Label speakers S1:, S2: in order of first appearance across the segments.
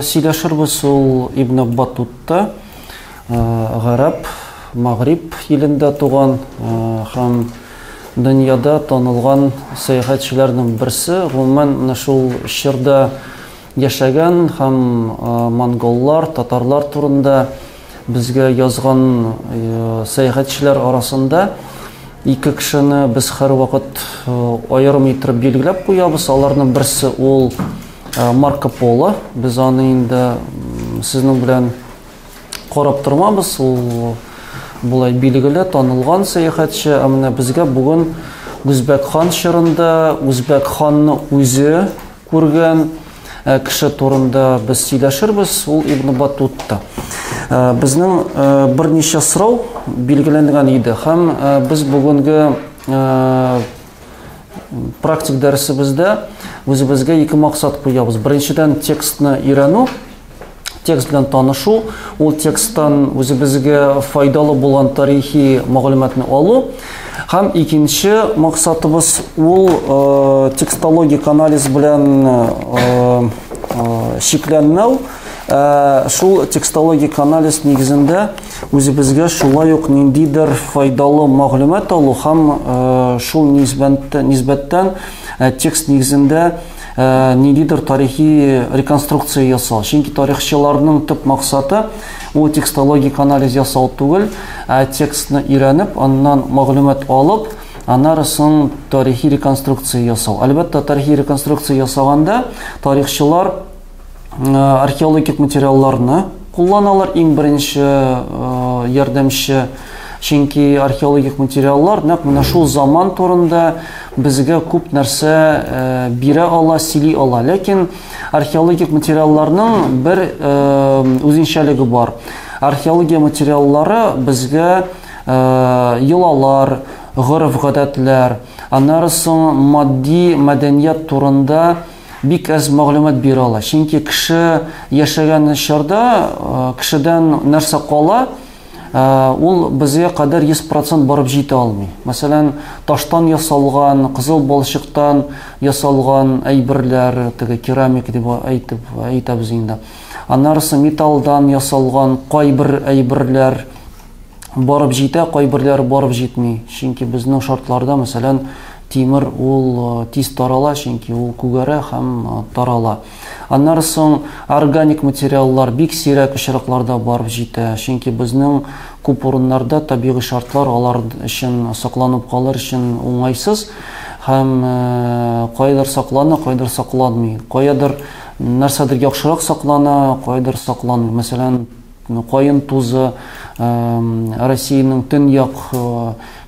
S1: сөйләшербез. Ул Ибн Баттута, гарәп, Магриб илендә туган һәм дөньяда танылган сәяхәтчеләрнең берсе. Гомумән, менә шул чорда яшәгән һәм монголлар, татарлар турында безгә язган сәяхәтчеләр арасында ике кешене без һәрвакыт аерым итеп билгеләп куябыз. Аларның берсе ул Марко Поло. Без аны инде сезнең белән карап тормабыз. Ул болай билгеле, танылган сәяхәтче. Ә менә безгә бүген Үзбәк хан чорында Үзбәк ханны үзе күргән кеше турында без сөйләшербез, ул Ибн Баттута. Безнең берничә сорау билгеләнгән иде һәм без бүгенге практик дәресебездә үзебезгә ике максат куябыз. Беренчедән, текстны өйрәнү, текст белән танышу, ул тексттан үзебезгә файдалы булган тарихи мәгълүматны алу. Һәм икенче максатыбыз ул текстологик анализ белән чикләнмәү, шул текстологик анализ нигезендә үзебезгә шулай ук ниндидер файдалы мәгълүмат алу һәм шул нисбәттән текст нигезендә ниндидер тарихи реконструкция ясау. Чөнки тарихчыларның төп максаты ул текстологик анализ ясау түгел, ә текстны өйрәнеп, аннан мәгълүмат алып, аннары соң тарихи реконструкция ясау. Әлбәттә, тарихи реконструкция ясаганда тарихчылар археологик материалларны кулланалар, иң беренче ярдәмче, чөнки археологик материаллар нәкъ менә шул заман турында безгә күп нәрсә бирә ала, сөйли ала. Ләкин археологик материалларның бер үзенчәлеге бар. Археология материаллары безгә йолалар, гореф-гадәтләр, аннары соң матди мәдәният турында бик әз мәгълүмат бирә ала. Чөнки кеше яшәгән чорда кешедән нәрсә кала, ул безгә кадәр 100% барып җитә алмый. Мәсәлән, таштан ясалган, кызыл балчыктан ясалган әйберләр, теге керамика дип әйтеп әйтәбез инде. Аннары соң металлдан ясалган кайбер әйберләр барып җитә, кайберләре барып җитми. Чөнки безнең шартларда, мәсәлән, тимер ул тиз тарала, чөнки ул күгәрә һәм тарала. Аннары соң органик материаллар бик сирәк очракларда барып җитә, чөнки безнең күп урыннарда табигый шартлар алар өчен сакланып калыр өчен уңайсыз һәм кайдыр саклана, кайдыр сакланмый. Каядыр нәрсәдер яхшырак саклана, кайдыр сакланмый. Мәсәлән, каен тузы Россиянең төньяк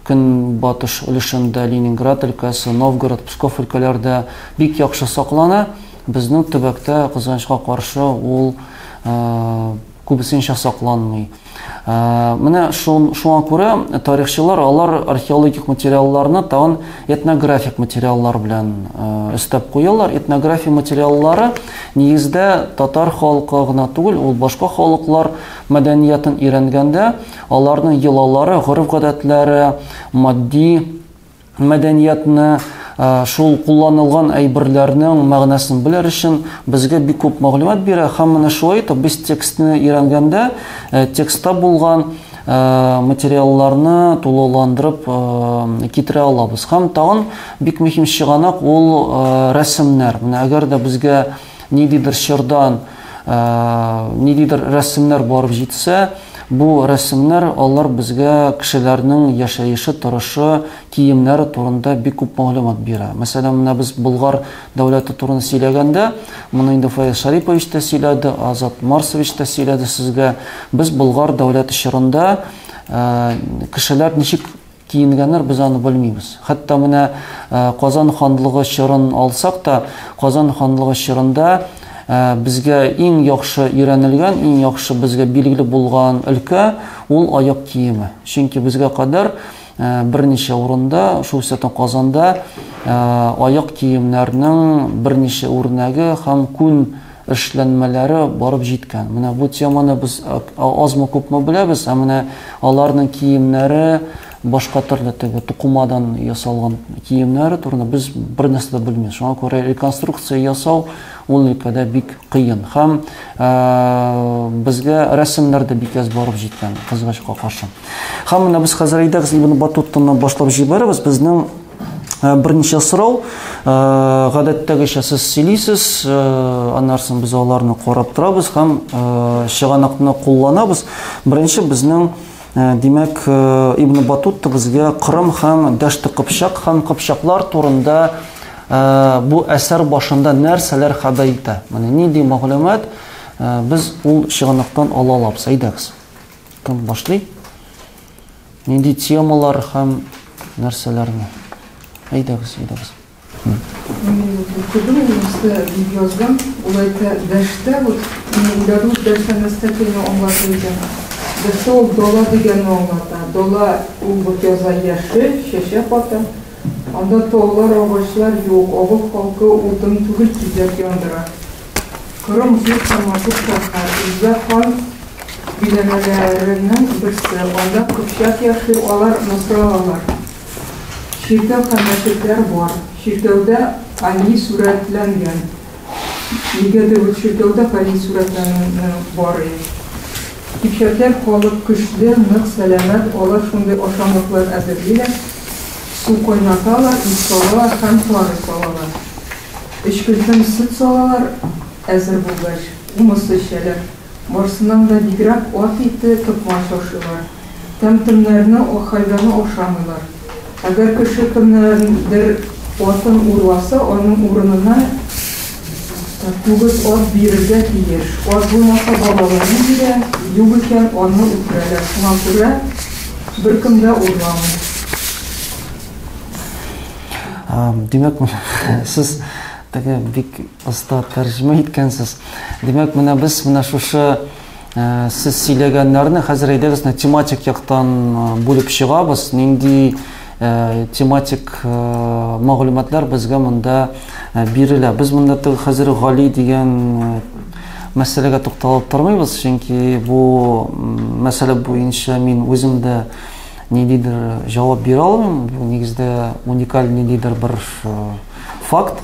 S1: көнбатыш өлешендә, Ленинград өлкәсе, Новгород, Псков өлкәләрдә бик яхшы саклана. Безнең төбәктә, кызганычка каршы, ул күбесенчә сакланмый. Менә шуңа күрә тарихчылар алар археологик материалларны тагын этнографик материаллар белән өстәп куялар. Этнография материаллары нигездә татар халкы гына түгел, ул башка халыклар мәдәниятен өйрәнгәндә аларның йолалары, гореф-гадәтләре, матди мәдәниятне, шул кулланылган әйберләрнең мәгънәсен белер өчен безгә бик күп мәгълүмат бирә. Һәм менә шулай итеп без текстны өйрәнгәндә, текстта булган материалларны тулыландырып китерә алабыз. Һәм тагын бик мөһим чыганак ул рәсемнәр. Менә әгәр дә безгә ниндидер чордан ниндидер рәсемнәр барып җитсә, бу рәсемнәр алар безгә кешеләрнең яшәеше, торышы, киемнәре турында бик күп мәгълүмат бирә. Мәсәлән, менә без Болгар дәүләте турында сөйләгәндә, моны инде Фаяз Шарипович та сөйләде, Азат Марсович та сөйләде сезгә. Без Болгар дәүләте чорында кешеләр ничек киенгәннәр, без аны белмибез. Хәтта менә Казан ханлыгы чорын алсак та, Казан ханлыгы чорында безгә иң яхшы өйрәнелгән, иң яхшы безгә билгеле булган өлкә ул аяк киеме. Чөнки безгә кадәр берничә урында, шул исәптән Казанда, аяк киемнәрнең берничә үрнәге һәм күн эшләнмәләре барып җиткән. Менә бу теманы без азмы күпме беләбез, ә менә аларның киемнәре, башка төрле теге тукымадан ясалган киемнәре турында без бер нәрсә дә белмибез. Шуңа күрә реконструкция ясау ул өлкәдә бик кыен. Һәм безгә рәсемнәр дә бик әз барып җиткән, кызгачка каршы. Һәм менә без хәзер әйдәгез Ибн Баттутаны башлап җибәрәбез. Безнең берничә сорау. Гадәттәгечә сез сөйлисез, аннан соң без аларны карап торабыз һәм чыганакны кулланабыз. Беренче безнең, димәк, Ибн Баттута безгә Кырым һәм Дәште Кыпчак һәм кыпчаклар турында бу әсәр башында нәрсәләр хәбәр итә? Менә нинди мәгълүмат без ул чыганактан ала алабыз? Әйдәгез. Кем башлый? Нинди темалар һәм нәрсәләрне? Әйдәгез, әйдәгез.
S2: Мин укыдым, ул дип язган. Ул әйтә, дәштә вот, мин уйладым, дәштә нәрсә телне аңлата икән. Дәштә ул дала дигәнне аңлата. Дала ул вот яза яшел, чәчәк ата. Анда таулар, агачлар юк, авыл халкы утын түгел тизәк яндыра. Кырым зур һәм матур шәһәр, Үзбәк хан биләмәләренең берсе. Анда кыпчак яши, алар насралалар. Чиркәү һәм мәчетләр бар. Чиркәүдә Али сурәтләнгән. Нигәдер ул чиркәүдә Али сурәтләнгән бар и. Кипчәкләр халык көчле, нык, сәламәт, алар шундый ашамлыклар әзерлиләр, су кайнаталар, ит салалар һәм тары салалар. Эчкелтем сөт салалар, әзер булгач, кумыс эчәләр. Барсыннан да бигрәк ат ите, токмач ашыйлар. Тәм-төмнәрне, хәлвәне ашамыйлар. Әгәр кеше кемнеңдер атын урласа, аның урынына тугыз ат бирергә тиеш. Ат булмаса, балаларны бирә, юк икән, аны үтерәләр. Шуңа күрә беркем дә урламый.
S1: Димәк, сез теге бик оста тәрҗемә иткәнсез. Димәк, менә без менә шушы сез сөйләгәннәрне хәзер әйдәгез менә тематик яктан бүлеп чыгабыз. Нинди тематик мәгълүматлар безгә монда бирелә. Без монда хәзер Гали дигән мәсьәләгә тукталып тормыйбыз, чөнки бу мәсьәлә буенча мин үзем дә ниндидер җавап бирә алмыйм. Бу нигездә уникаль ниндидер бер факт.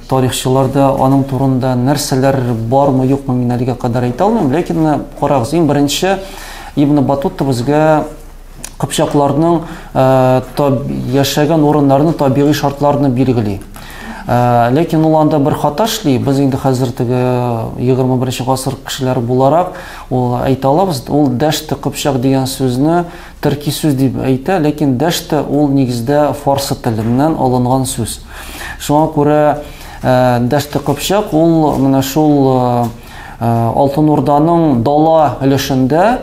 S1: Тарихчыларда аның турында нәрсәләр бармы, юкмы, мин әлегә кадәр әйтә алмыйм. Ләкин менә карагыз, иң беренче Ибн Баттута безгә кыпчакларның яшәгән урыннарының табигый шартларны билгели. Ләкин ул анда бер хата эшли. Без инде хәзер теге 21 гасыр кешеләре буларак ул әйтә алабыз, ул дәште кыпчак дигән сүзне төрки сүз дип әйтә, ләкин дәште ул нигездә фарсы теленнән алынган сүз. Шуңа күрә дәште кыпчак ул менә шул Алтын Урданың дала өлешендә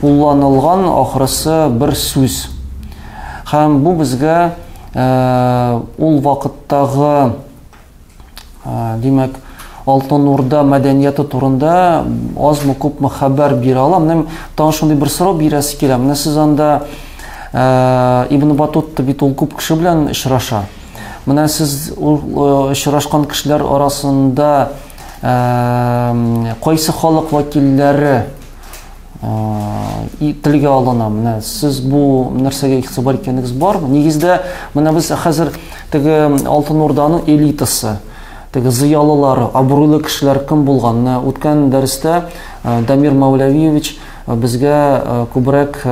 S1: кулланылган ахрысы бер сүз. Һәм бу безгә ул вакыттагы, димәк, Алтын Урда мәдәнияте турында азмы күпме хәбәр бирә ала. Менә тагын шундый бер сорау бирәсе килә. Менә сез анда Ибн Баттута бит ул күп кеше белән очраша. Менә сез ул очрашкан кешеләр арасында кайсы халык вәкилләре телгә алына? Менә сез бу нәрсәгә игътибар иткәнегез бармы? Нигездә менә без хәзер теге Алтын Урданың элитасы, теге зыялылары, абруйлы кешеләр кем булган? Менә үткән дәрестә Дамир Мәүләвиевич безгә күбрәк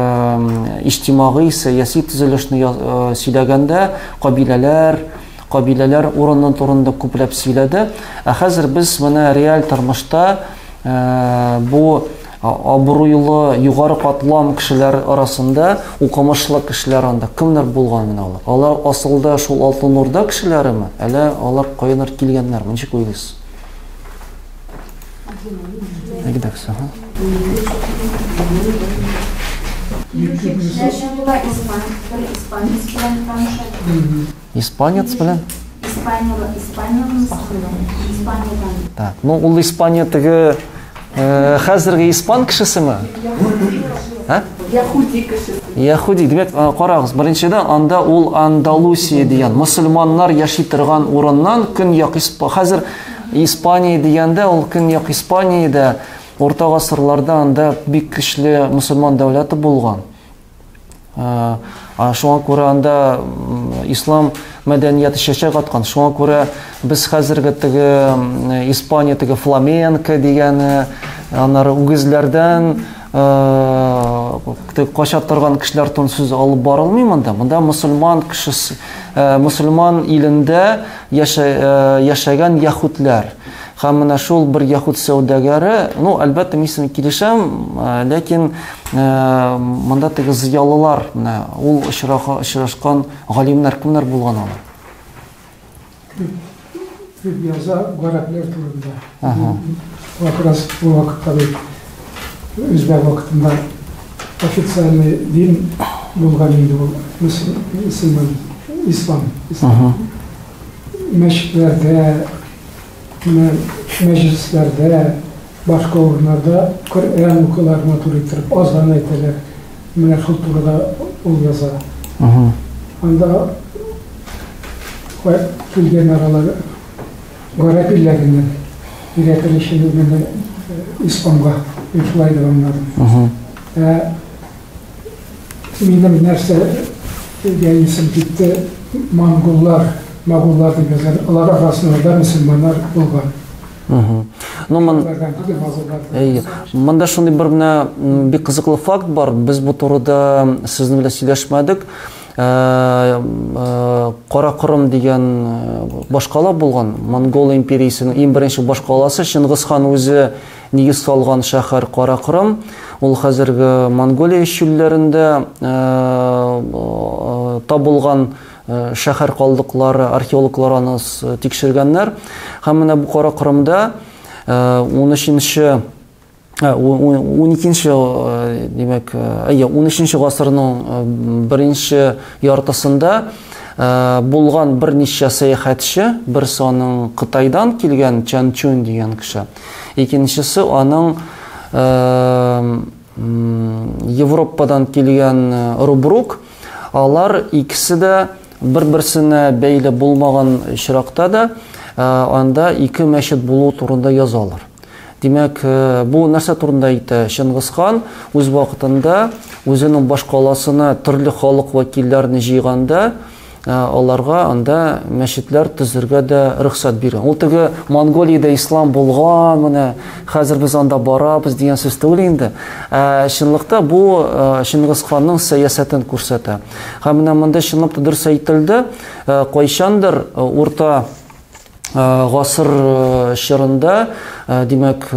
S1: иҗтимагый, сәяси төзелешне сөйләгәндә кабиләләр, кабиләләр урыны турында күпләп сөйләде. Ә хәзер без менә реаль тормышта бу абруйлы югары катлам кешеләр арасында укымышлы кешеләр анда кемнәр булган менә алар? Алар асылда шул Алтын Урда кешеләреме? Әллә алар каяндыр килгәннәрме? Ничек уйлыйсыз? Әйдәгез, ага. Испанец белән? Так, ну ул Испания теге хәзерге испан кешесеме?
S2: А? Яхуди кешесе.
S1: Яхуди, димәк, карагыз, беренчедән анда ул Андалусия дигән мусульманнар яши торган урыннан көньяк Исп хәзер Испания дигәндә ул көньяк Испаниядә урта гасырларда анда бик көчле мусульман дәүләте булган. Шуңа күрә анда ислам мәдәнияте чәчәк аткан. Шуңа күрә без хәзерге теге Испания теге фламенко дигәне, аннары үгезләрдән кача торган кешеләр турында сүз алып барылмый монда. Монда мөселман кешесе, мөселман илендә яшәгән яһүдләр. Һәм менә шул бер яһүд сәүдәгәре, ну, әлбәттә, мин синең килешәм, ләкин монда теге зыялылар, менә ул очрашкан галимнәр кемнәр булган алар?
S3: Күп яза гарәпләр турында. Как раз бу вакытта бит үзбәк вакытында официальный дин булган инде ул мөселман, ислам. Мәчетләрдә, менә мәҗлесләрдә, башка урыннарда Коръән укыйлар матур иттереп, азан әйтәләр. Менә шул турыда ул яза. Анда килгәннәр алар гарәп илләреннән өйрәтер өчен менә исламга, мин шулай дип аңладым. Ә минем нәрсәгә исем китте, монголлар, могуллар дип язган, алар арасында да мөселманнар булган.
S1: Ну, мон... Әйе. Монда шундый бер менә бик кызыклы факт бар. Без бу турыда сезнең белән сөйләшмәдек. Каракорым дигән башкала булган, Монгол империясенең иң беренче башкаласы. Чыңгыз хан үзе нигез салган шәһәр Каракорым. Ул хәзерге Монголия чүлләрендә табылган шәһәр калдыклары, археологлар аны тикшергәннәр. Һәм менә бу Каракорымда 13 12 димәк, әйе, 13 гасырның беренче яртысында булган берничә сәяхәтче, берсе аның Кытайдан килгән Чан Чун дигән кеше, икенчесе аның Европадан килгән Рубрук, алар икесе дә бер-берсенә бәйле булмаган очракта да анда ике мәчет булу турында язалар. Димәк, бу нәрсә турында әйтә? Чыңгыз хан үз вакытында үзенең башкаласына төрле халык вәкилләрен җыйганда, аларга анда мәчетләр төзергә дә рөхсәт биргән. Ул теге Монголиядә ислам булган, менә хәзер без анда барабыз дигән сүз түгел инде. Ә чынлыкта бу Чыңгыз ханның сәясәтен күрсәтә. Һәм менә монда чынлап та дөрес әйтелде, кайчандыр урта гасыр чорында, димәк,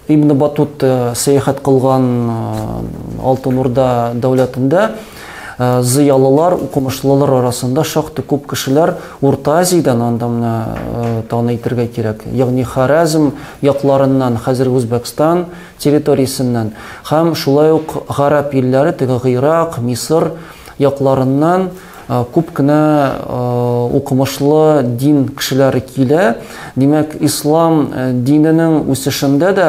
S1: Ибн Батут сәяхәт кылган Алтын Урда дәүләтендә зыялылар, укымышлылар арасында шактый күп кешеләр Урта Азиядән, анда менә тагын әйтергә кирәк, ягъни Харәзм якларыннан, хәзерге Үзбәкстан территориясеннән һәм шулай ук гарәп илләре, теге Гыйрак, Мисыр якларыннан күп кенә укымышлы дин кешеләре килә. Димәк, ислам диненең үсешендә дә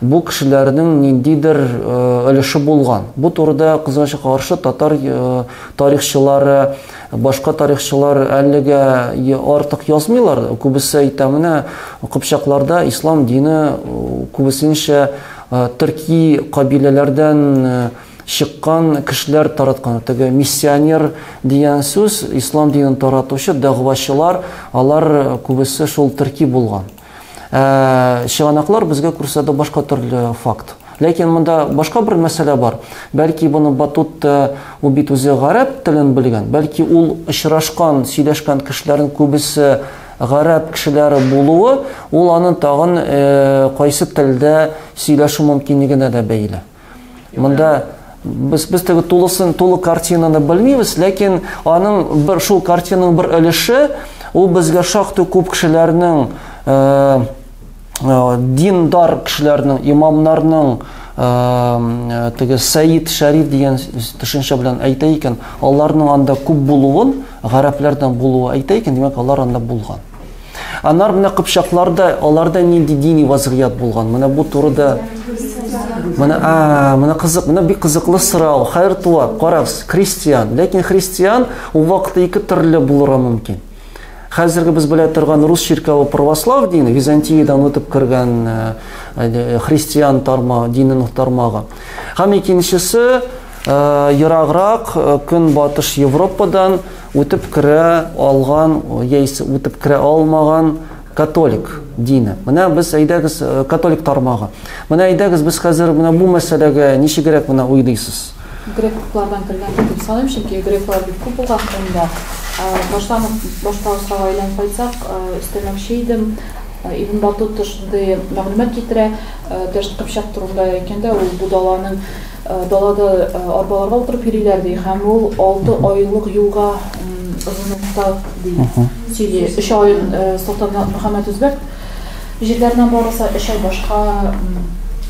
S1: бу кешеләрнең ниндидер өлеше булган. Бу турыда, кызганычка каршы, татар тарихчылары, башка тарихчылар әлегә артык язмыйлар. Күбесе әйтә, менә кыпчакларда ислам дине күбесенчә төрки кабиләләрдән чыккан кешеләр тараткан. Теге миссионер дигән сүз, ислам динен таратучы дәгъвачылар, алар күбесе шул төрки булган. Чыганаклар безгә күрсәтә башка төрле факт. Ләкин монда башка бер мәсьәлә бар. Бәлки Ибн Батут ул бит үзе гарәп телен белгән, бәлки ул очрашкан, сөйләшкән кешеләрнең күбесе гарәп кешеләре булуы, ул аның тагын кайсы телдә сөйләшү мөмкинлегенә дә бәйле. Монда без теге тулысын, тулы картинаны белмибез, ләкин аның бер шул картинаның бер өлеше, ул безгә шактый күп кешеләрнең, диндар кешеләрнең, имамнарның, теге Сәид Шәриф дигән төшенчә белән әйтә икән, аларның анда күп булуын, гарәпләрдән булуы әйтә икән, димәк, алар анда булган. Аннары менә кыпчакларда, аларда нинди дини вазгыять булган? Менә бу турыда менә, менә кызык, менә бик кызыклы сорау. Хәер туа, карагыз, христиан. Ләкин христиан ул вакытта ике төрле булырга мөмкин. Хәзерге без белә торган рус чиркәве православ дине, Византиядән үтеп кергән христиан тармагы, диненең тармагы. Һәм икенчесе, Ераграк Көнбатыш Европадан үтеп керә алган яисә үтеп керә алмаган католик дине. Менә без әйдәгез католик тармагы. Менә әйдәгез без хәзер менә бу мәсьәләгә ничегрәк менә уйлыйсыз?
S4: Греклардан кергән дип саныйм, чөнки греклар бик күп булган Кырымда. Баштан ук башка сорауга әйләнеп кайтсак, өстәмәкче идем. Ибн Батута шундый мәгълүмат китерә, Дәшт Кыпчак турында әйткәндә, ул бу даланың Далада арбаларга утырып йөриләр, ди, һәм ул 6 айлык юлга озынлыкта, ди, сөйли. Өч аен Солтан Мөхәммәд Үзбәк җирләреннән барылса, өч ай башка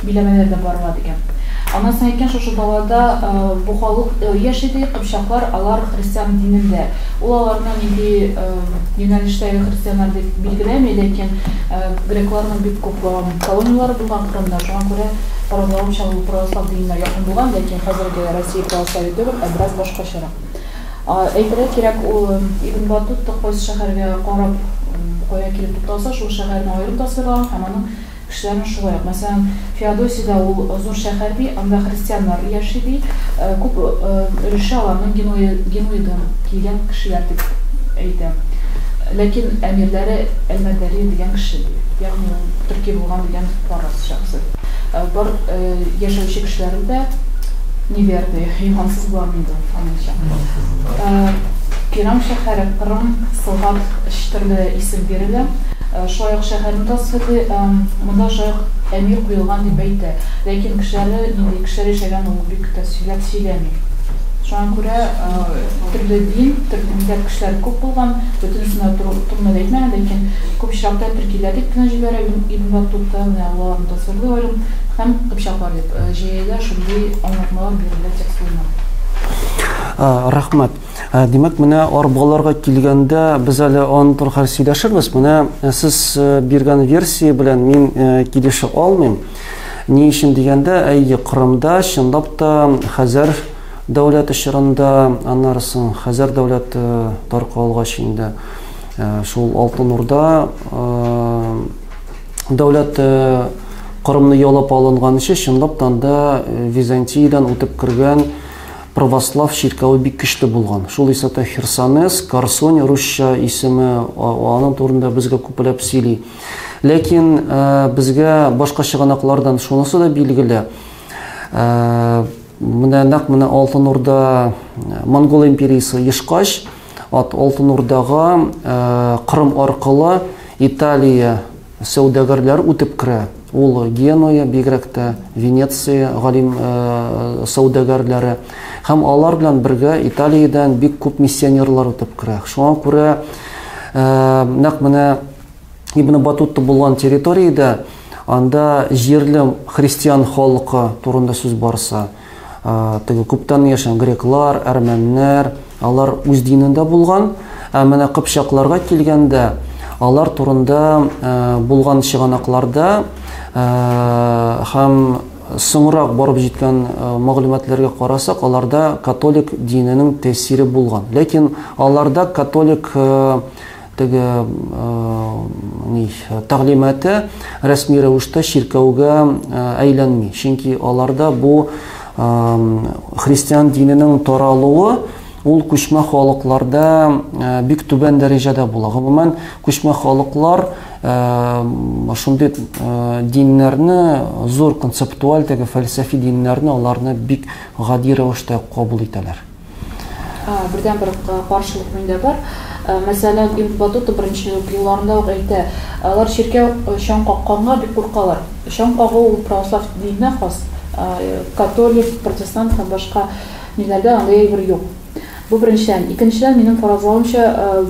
S4: биләмәләрдән барыла, дигән. Аннан соң әйткән, шушы далада бу халык яши, ди, кыпчаклар, алар христиан динендә. Ул аларны нинди юнәлештәге христианнар дип билгеләми, ләкин грекларның бик күп колонияләре булган Кырымда, шуңа күрә фаразлавымча, ул православ диненә якын булган, ләкин хәзерге Россия православие түгел, ә бераз башкачарак. Әйтергә кирәк, ул Ибн Баттута кайсы шәһәргә карап, кая килеп тукталса, шул шәһәрне аерым тасвирлаган һәм аның кешеләрен шулай ук. Мәсәлән, Феодосиядә ул зур шәһәр ди, анда христианнар яши ди, күп өлеше аларның Генуядан килгән кешеләр дип әйтә. Ләкин әмирләре Әл-Мәдәри дигән кеше ди. Ягъни ул төрки булган дигән фараз шәхесе. Бар яшәүче кешеләре дә неверный, имансыз булган инде ул, аныңча. Кирам шәһәре, Кырым, Сылгат өч төрле исем бирелә. Шулай ук шәһәрне тасвирлый, монда шулай ук әмир куелган дип әйтә. Ләкин кешеләре, нинди кешеләр яшәгән ул бик тә сөйләп сөйләми. Шуңа күрә төрле дин, төрле милләт кешеләре күп булган, бөтенесенә турында да әйтмәгән, ләкин күп очракта төркиләр дип кенә җибәрә Ибн Баттута, менә ул аларны тасвирлый аерым, һәм кыпчаклар дип җәелә, шундый аңлатмалар бирелә текст буена.
S1: Рәхмәт. Димәк, менә арбаларга килгәндә без әле аның турында сөйләшербез. Менә сез биргән версия белән мин килешә алмыйм. Ни өчен дигәндә, әйе, Кырымда чынлап та Хәзәр дәүләте чорында, аннары соң Хәзәр дәүләте таркалгач инде шул Алтын Урда дәүләте Кырымны яулап алынганчы, чынлап та анда Византиядән үтеп кергән православ чиркәве бик көчле булган. Шул исәптә Херсонес, Корсунь русча исеме аның турында безгә күпләп сөйли. Ләкин безгә башка чыганаклардан шунысы да билгеле. Менә нәкъ менә Алтын Урда Монгол империясе оешкач, Алтын Урдага Кырым аркылы Италия сәүдәгәрләр үтеп керә. Ул Генуя, бигрәк тә Венеция галим сәүдәгәрләре һәм алар белән бергә Италиядән бик күп миссионерлар үтеп керә. Шуңа күрә нәкъ менә Ибн Батутта булган территориядә анда җирле христиан халкы турында сүз барса, теге күптән яшәгән греклар, әрмәннәр, алар үз динендә булган. Ә менә кыпчакларга килгәндә, алар турында булган чыганакларда һәм соңрак барып җиткән мәгълүматларга карасак, аларда католик диненең тәэсире булган. Ләкин аларда католик теге ни тәгълиматы рәсми рәвештә чиркәүгә әйләнми. Чөнки аларда бу христиан диненең таралуы ул күчмә халыкларда бик түбән дәрәҗәдә була. Гомумән, күчмә халыклар шундый диннәрне, зур концептуаль теге фәлсәфи диннәрне аларны бик гади рәвештә кабул итәләр.
S4: Бердән-бер каршылык миндә бар. Мәсәлән, Ибн Батута беренче елларында ук әйтә, алар чиркәү чаң какканга бик куркалар. Чаң кагу ул православ диненә хас. Католик, протестант һәм башка ниләрдә андый әйбер юк. Бу беренчедән. Икенчедән, минем фаразлавымча,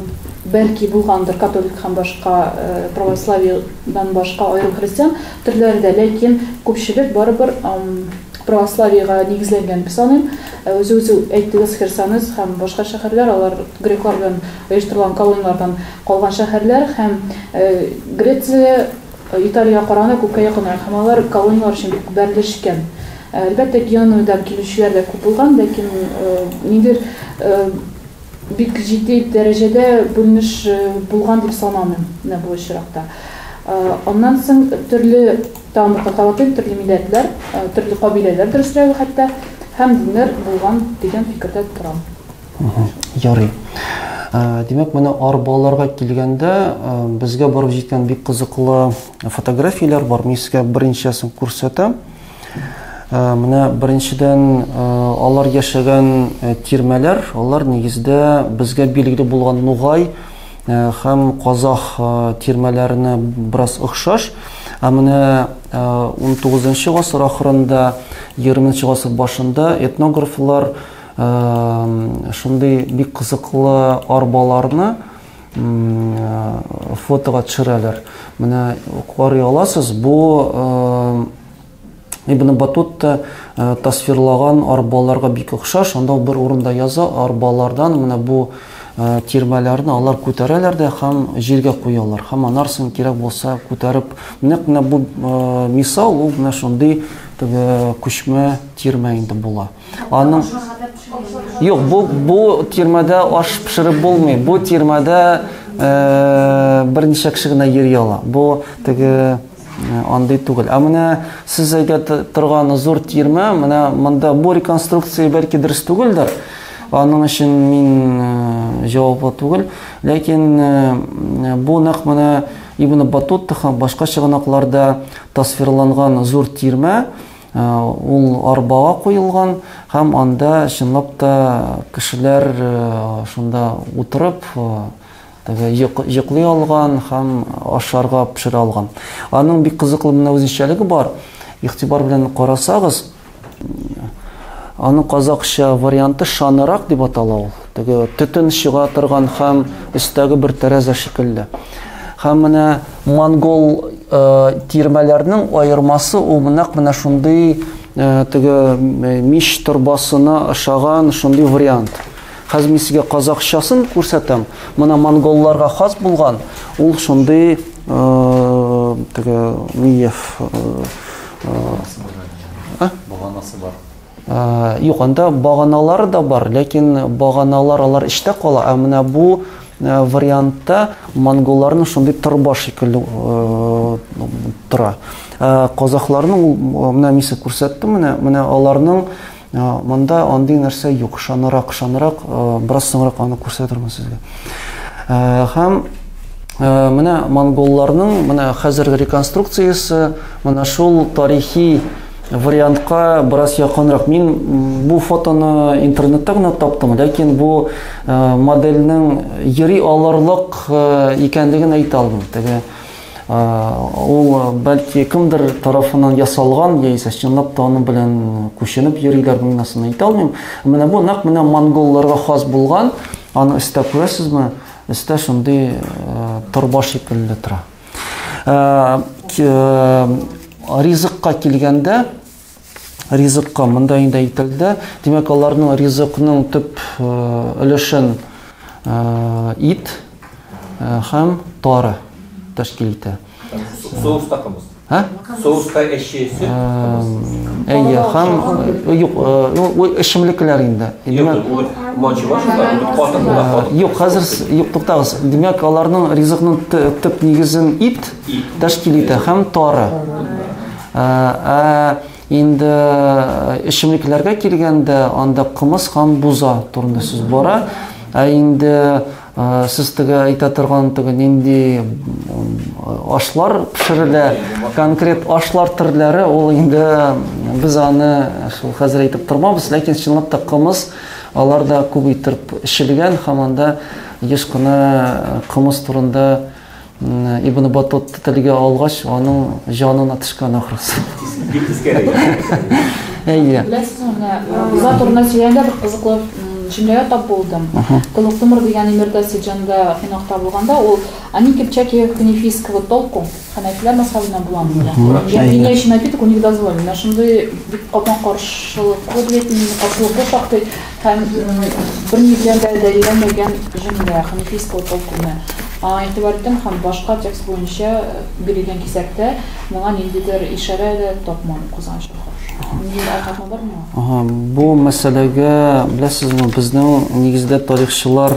S4: бәлки булгандыр католик һәм башка православиедан башка аерым христиан төрләре дә, ләкин күпчелек барыбер православиега нигезләнгән дип саныйм. Үзегез үк әйттегез, Херсонес һәм башка шәһәрләр, алар греклар белән оештырылган колонияләрдән калган шәһәрләр һәм Греция Италиягә караганда күпкә якынрак һәм алар колонияләр өчен бик бәрелешкән. Әлбәттә, Генуядан килүчеләр дә күп булган, ләкин ниндидер бик җитди дәрәҗәдә бүленеш булган дип санамыйм менә бу очракта. Аннан соң төрле, тагын бер кат кабатлыйм, төрле милләтләр, төрле кабиләләр дөресрәге хәтта. һәм диннәр булган дигән фикердә торам.
S1: Ярый. Димәк, менә арбаларга килгәндә, безгә барып җиткән бик кызыклы фотографияләр бар. Мин сезгә берничәсен күрсәтәм. Менә беренчедән, алар яшәгән тирмәләр, алар нигездә безгә билгеле булган нугай һәм казах тирмәләренә бераз охшаш. Ә менә 19 гасыр ахырында, 20 гасыр башында этнографлар шундый бик кызыклы арбаларны фотога төшерәләр. Менә карый аласыз, бу Ибн Батутта тасвирлаган арбаларга бик охшаш. Анда бер урында яза, арбалардан менә бу тирмәләрне алар күтәрәләр дә һәм җиргә куялар. Һәм анарсын кирәк булса күтәреп, нәкъ менә бу мисал ул менә шундый теге күчмә тирмә инде була. Аның Юк, бу тирмәдә аш пешереп булмый. Бу тирмәдә берничә кеше генә йөри ала. Бу теге андый түгел. Ә менә сез әйтә торган зур тирмә, менә монда бу реконструкция бәлки дөрес түгелдер. Аның өчен мин җаваплы түгел. Ләкин бу нәкъ менә Ибн Батутта һәм башка чыганакларда тасвирланган зур тирмә, ул арбага куелган һәм анда чынлап та кешеләр шунда утырып теге йоклый алган һәм ашарга пешерә алган. Аның бик кызыклы менә үзенчәлеге бар. Игътибар белән карасагыз, аның казакча варианты шанырак дип атала ул. Теге төтен чыга торган һәм өстәге бер тәрәзә шикелле. Һәм менә монгол тирмәләрнең аермасы ул нәкъ менә шундый теге мич торбасына ошаган шундый вариант. Хәзер мин сезгә казакчасын күрсәтәм. Менә монголларга хас булган ул шундый теге миев
S5: баганасы бар.
S1: Юк, анда баганалары да бар, ләкин баганалар алар эчтә кала. Ә менә бу вариантта монголларның шундый торба шикелле тора. Казахларның ул менә мин сезгә күрсәттем, менә аларның монда андый нәрсә юк. Шанырак, шанырак, бераз соңрак аны күрсәтермен сезгә. Һәм менә монголларның менә хәзерге реконструкциясе менә шул тарихи вариантка бераз якынрак. Мин бу фотоны интернетта гына таптым, ләкин бу модельнең йөри алырлык икәнлеген әйтә алмыйм. Теге ул бәлки кемдер тарафыннан ясалган, яисә чынлап та аның белән күченеп йөриләр, мин анысын әйтә алмыйм. Менә бу нәкъ менә монголларга хас булган, аны өстә күрәсезме? Өстә шундый торба шикелле тора. Ризыкка килгәндә, ризыкка монда инде әйтелде. Димәк, аларның ризыкның төп өлешен ит һәм тары тәшкил итә.
S5: Соус та кымыз.
S1: Һа?
S5: Соуста әче сөт, кымыз.
S1: Әйе, һәм юк, ул эчемлекләр инде.
S5: Юк, ул манчы бар шунда, ул катык була, катык.
S1: Юк, хәзер юк, туктагыз. Димәк, аларның ризыкның төп нигезен ит тәшкил итә һәм тары. Ә инде эчемлекләргә килгәндә, анда кымыз һәм буза турында сүз бара. Ә инде сез теге әйтә торган теге нинди ашлар пешерелә, конкрет ашлар төрләре, ул инде без аны шул хәзер әйтеп тормабыз, ләкин чынлап та кымыз алар да күп итеп эчелгән һәм анда еш кына кымыз турында Ибн Батут телгә алгач, аның җанына төшкән ахрысы.
S5: Бик тискәре.
S1: Әйе.
S4: Беләсезме, менә буза турында сөйләгәндә бер кызыклы җөмләгә тап булдым. Толыктымыр дигән эмирдә Сиджанда кунакта булганда, ул они кипчаки ханефийского толку, ханәфиләр мәзһәбеннән була монда. Опьяняющий напиток у них дозволен. Менә шундый бик капма-каршылыклы дип әйтим, каршылыклы шактый һәм берни белән дә дәлилләнмәгән җөмлә ханефийского толку менә. Аңа игътибар иттем һәм башка текст буенча бирелгән кисәктә моңа ниндидер ишарә дә тапмадым, кызганычка каршы. Ниндидер аңлатма бармы?
S1: Ага, бу мәсьәләгә, беләсезме, безнең нигездә тарихчылар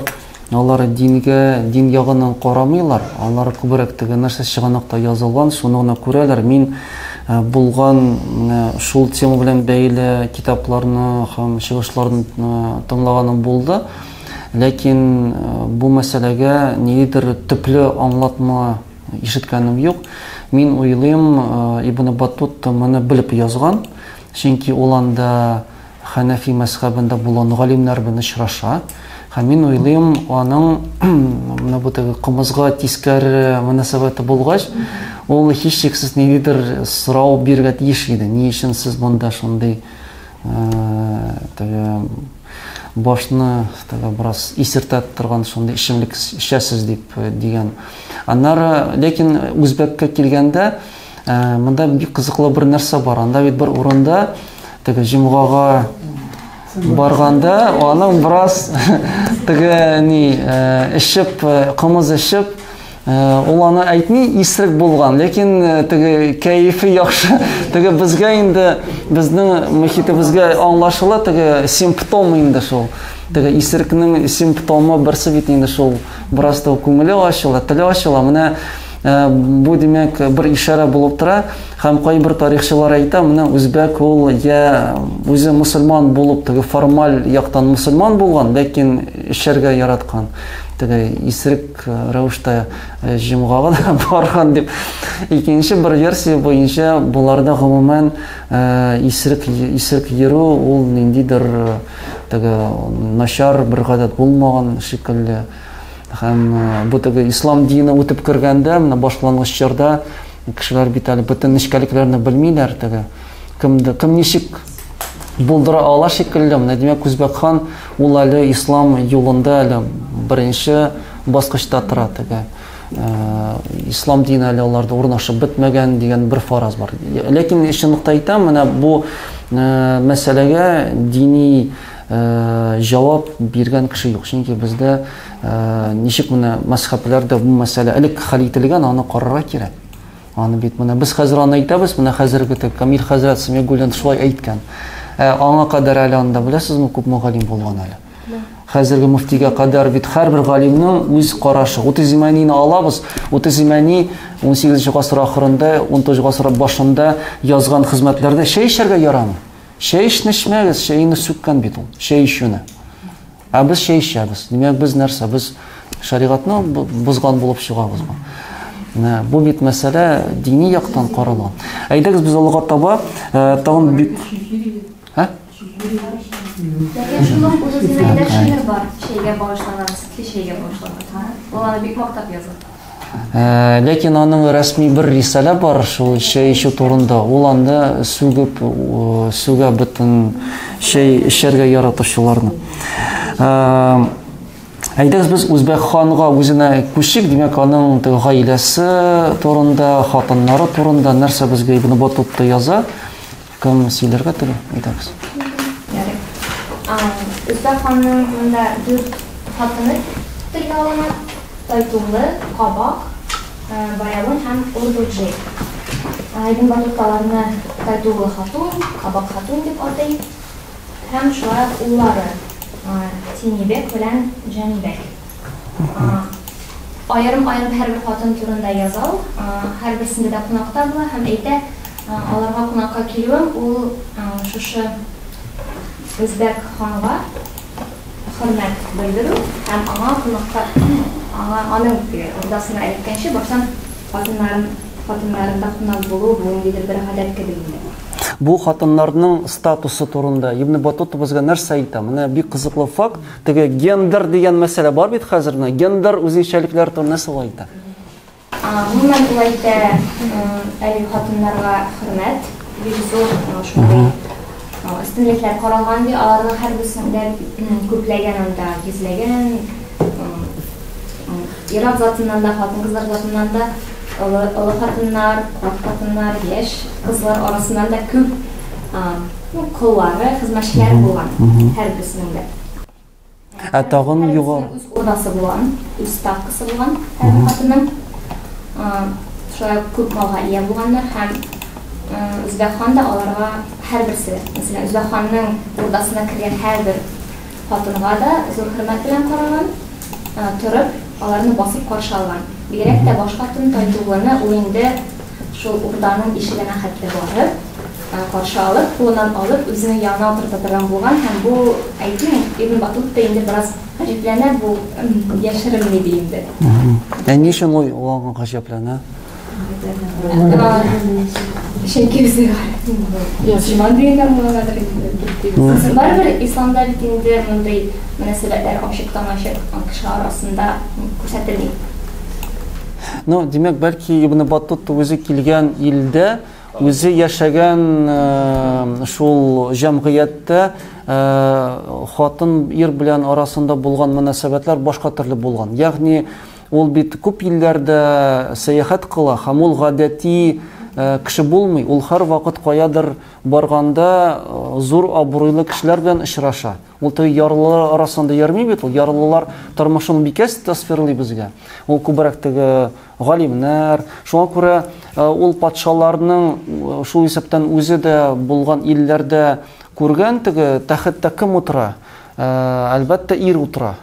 S1: алар дингә, дин ягыннан карамыйлар. Алар күбрәк теге нәрсә чыганакта язылган, шуны гына күрәләр. Мин булган менә шул тема белән бәйле китапларны һәм чыгышларны тыңлаганым булды. Ләкин бу мәсьәләгә ниндидер төпле аңлатма ишеткәнем юк. Мин уйлыйм, Ибн Баттута моны белеп язган, чөнки ул анда Хәнәфи мәзхәбендә булган галимнәр белән очраша. Һәм мин уйлыйм, аның менә бу теге кымызга тискәре мөнәсәбәте булгач, ул һичшиксез ниндидер сорау бирергә тиеш иде. Ни өчен сез монда шундый теге башны теге бераз исертә торган шундый эчемлек эчәсез дип дигән. Аннары, ләкин үзбәккә килгәндә, монда бик кызыклы бер нәрсә бар. Анда бит бер урында теге җомгага барганда аның бераз теге ни эчеп, кымыз эчеп, ул аны әйтми, исерек булган, ләкин теге кәефе яхшы. Теге безгә инде, безнең мөхитебезгә аңлашыла теге симптом инде шул. Теге исерекнең симптомы берсе бит инде шул. Бераз да күңеле ачыла, теле ачыла. Менә бу, димәк, бер ишарә булып тора. Һәм кайбер тарихчылар әйтә, менә үзбәк ул я үзе мусульман булып, теге формаль яктан мусульман булган, ләкин эчәргә яраткан. Теге исерек рәвештә җомгага да барган дип. Икенче бер версия буенча буларда гомумән исерек йөрү ул ниндидер теге начар бер гадәт булмаган шикелле. Һәм бу теге ислам дине үтеп кергәндә, менә башлангыч чорда кешеләр бит әле бөтен нечкәлекләрне белмиләр теге. Кем ничек булдыра ала шикелле. Менә димәк, Үзбәк хан ул әле ислам юлында әле беренче баскычта тора теге. Ислам дине әле аларда урнашып бетмәгән дигән бер фараз бар. Ләкин чынлыкта әйтәм, менә бу мәсьәләгә дини җавап биргән кеше юк. Чөнки бездә ничек менә мәзхәбләрдә бу мәсьәлә элек хәл ителгән, аны карарга кирәк. Аны бит менә без хәзер аны әйтәбез, менә хәзерге теге Камил хәзрәт Самигуллин шулай әйткән. Аңа кадәр әле анда беләсезме, күпме галим булган әле. Хәзерге мөфтигә кадәр бит һәрбер галимнең үз карашы. Утыз Имәнине алабыз. Утыз Имәни 18 гасыр ахырында, 19 гасыр башында язган хезмәтләрдә чәй эчәргә ярамый. Чәй эчмәгез, чәйне сүккән бит ул, чәй эчүне. Ә без чәй эчәбез. Димәк, без нәрсә? Без шәригатьне бозган булып чыгабызмы? Менә бу бит мәсьәлә дини яктан карала. Әйдәгез без алга таба тагын бик Һә?
S6: Ләкин шуның үз үзенә шигырь бар, чәйгә багышланган, сөтле чәйгә багышланган. Ул аны бик мактап яза.
S1: Ләкин аның рәсми бер рисалә бар, шул чәй эчү турында. Ул анда сүгеп, сүгә бөтен чәй эчәргә яратучыларны. Әйдәгез без Үзбәк ханга үзенә күчик, димәк, аның теге гаиләсе турында, хатыннары турында нәрсә безгә Ибн Баттута яза? Кем сөйләргә тели? Әйдәгез.
S6: Ярый. Үзбәк ханның монда 4 хатыны телгә алына. Тайтулы, Кабак, Баялун һәм Урдуджи. Ибн Баттута аларны Тайтулы хатун, Кабак хатун дип атый. Һәм шулай ук уллары Тинибек белән Җанибәк. Аерым-аерым һәрбер хатын турында яза ул. Һәрберсендә дә кунакта була һәм әйтә, аларга кунакка килүем ул шушы Үзбәк ханга хөрмәт белдерү һәм аңа кунакка, аңа аның урдасына эләккәнче баштан хатыннарын хатыннарында кунак булу бу ниндидер бер гадәт кебек инде.
S1: Бу хатыннарның статусы турында Ибн Баттута безгә нәрсә әйтә? Менә бик кызыклы факт. Теге гендер дигән мәсьәлә бар бит хәзер. Менә гендер үзенчәлекләре турында нәрсә ул әйтә?
S6: Гомумән ул әйтә, әлеге хатыннарга хөрмәт бик зур, шундый өстенлекләр каралган ди. Аларның һәрберсендә күпләгән анда йөзләгән ир-ат затыннан да, хатын-кызлар затыннан да, олы, олы хатыннар, карт хатыннар, яшь кызлар арасыннан да күп ну, коллары, хезмәтчеләре булган һәрберсенең дә.
S1: Ә тагын югары
S6: үз урдасы булган, үз ставкасы булган һәрбер хатынның. Шулай ук күп малга ия булганнар һәм Үзбәк хан да аларга һәрберсе, мәсәлән, Үзбәк ханның урдасына кергән һәрбер хатынга да зур хөрмәт белән караган, торып, аларны басып каршы алган. Бигрәк тә баш хатын Тайтулланы ул инде шул урданың ишегенә хәтле барып, каршы алып, кулыннан алып, үзенең янына утырта торган булган һәм бу, әйтим, Ибн Батута инде бераз гаҗәпләнә, бу яшеренми ди инде.
S1: Ә ни өчен ул аңа гаҗәпләнә?
S6: Чөнки үзе мөселман дигәнгә аңлагандыр инде. Барыбер исламда бит инде мондый мөнәсәбәтләр ачыктан-ачык кеше арасында күрсәтелми.
S1: Ну, димәк, бәлки Ибн Баттута үзе килгән илдә, үзе яшәгән шул җәмгыятьтә хатын ир белән арасында булган мөнәсәбәтләр башка төрле булган. Ягъни ул бит күп илләрдә сәяхәт кыла һәм ул гадәти кеше булмый. Ул һәрвакыт каядыр барганда зур абруйлы кешеләр белән очраша. Ул теге ярлылар арасында йөрми бит, ул ярлылар тормышын бик әз тасвирлый безгә. Ул күбрәк теге галимнәр. Шуңа күрә ул патшаларның шул исәптән үзе дә булган илләрдә күргән теге тәхеттә кем утыра? Әлбәттә, ир утыра.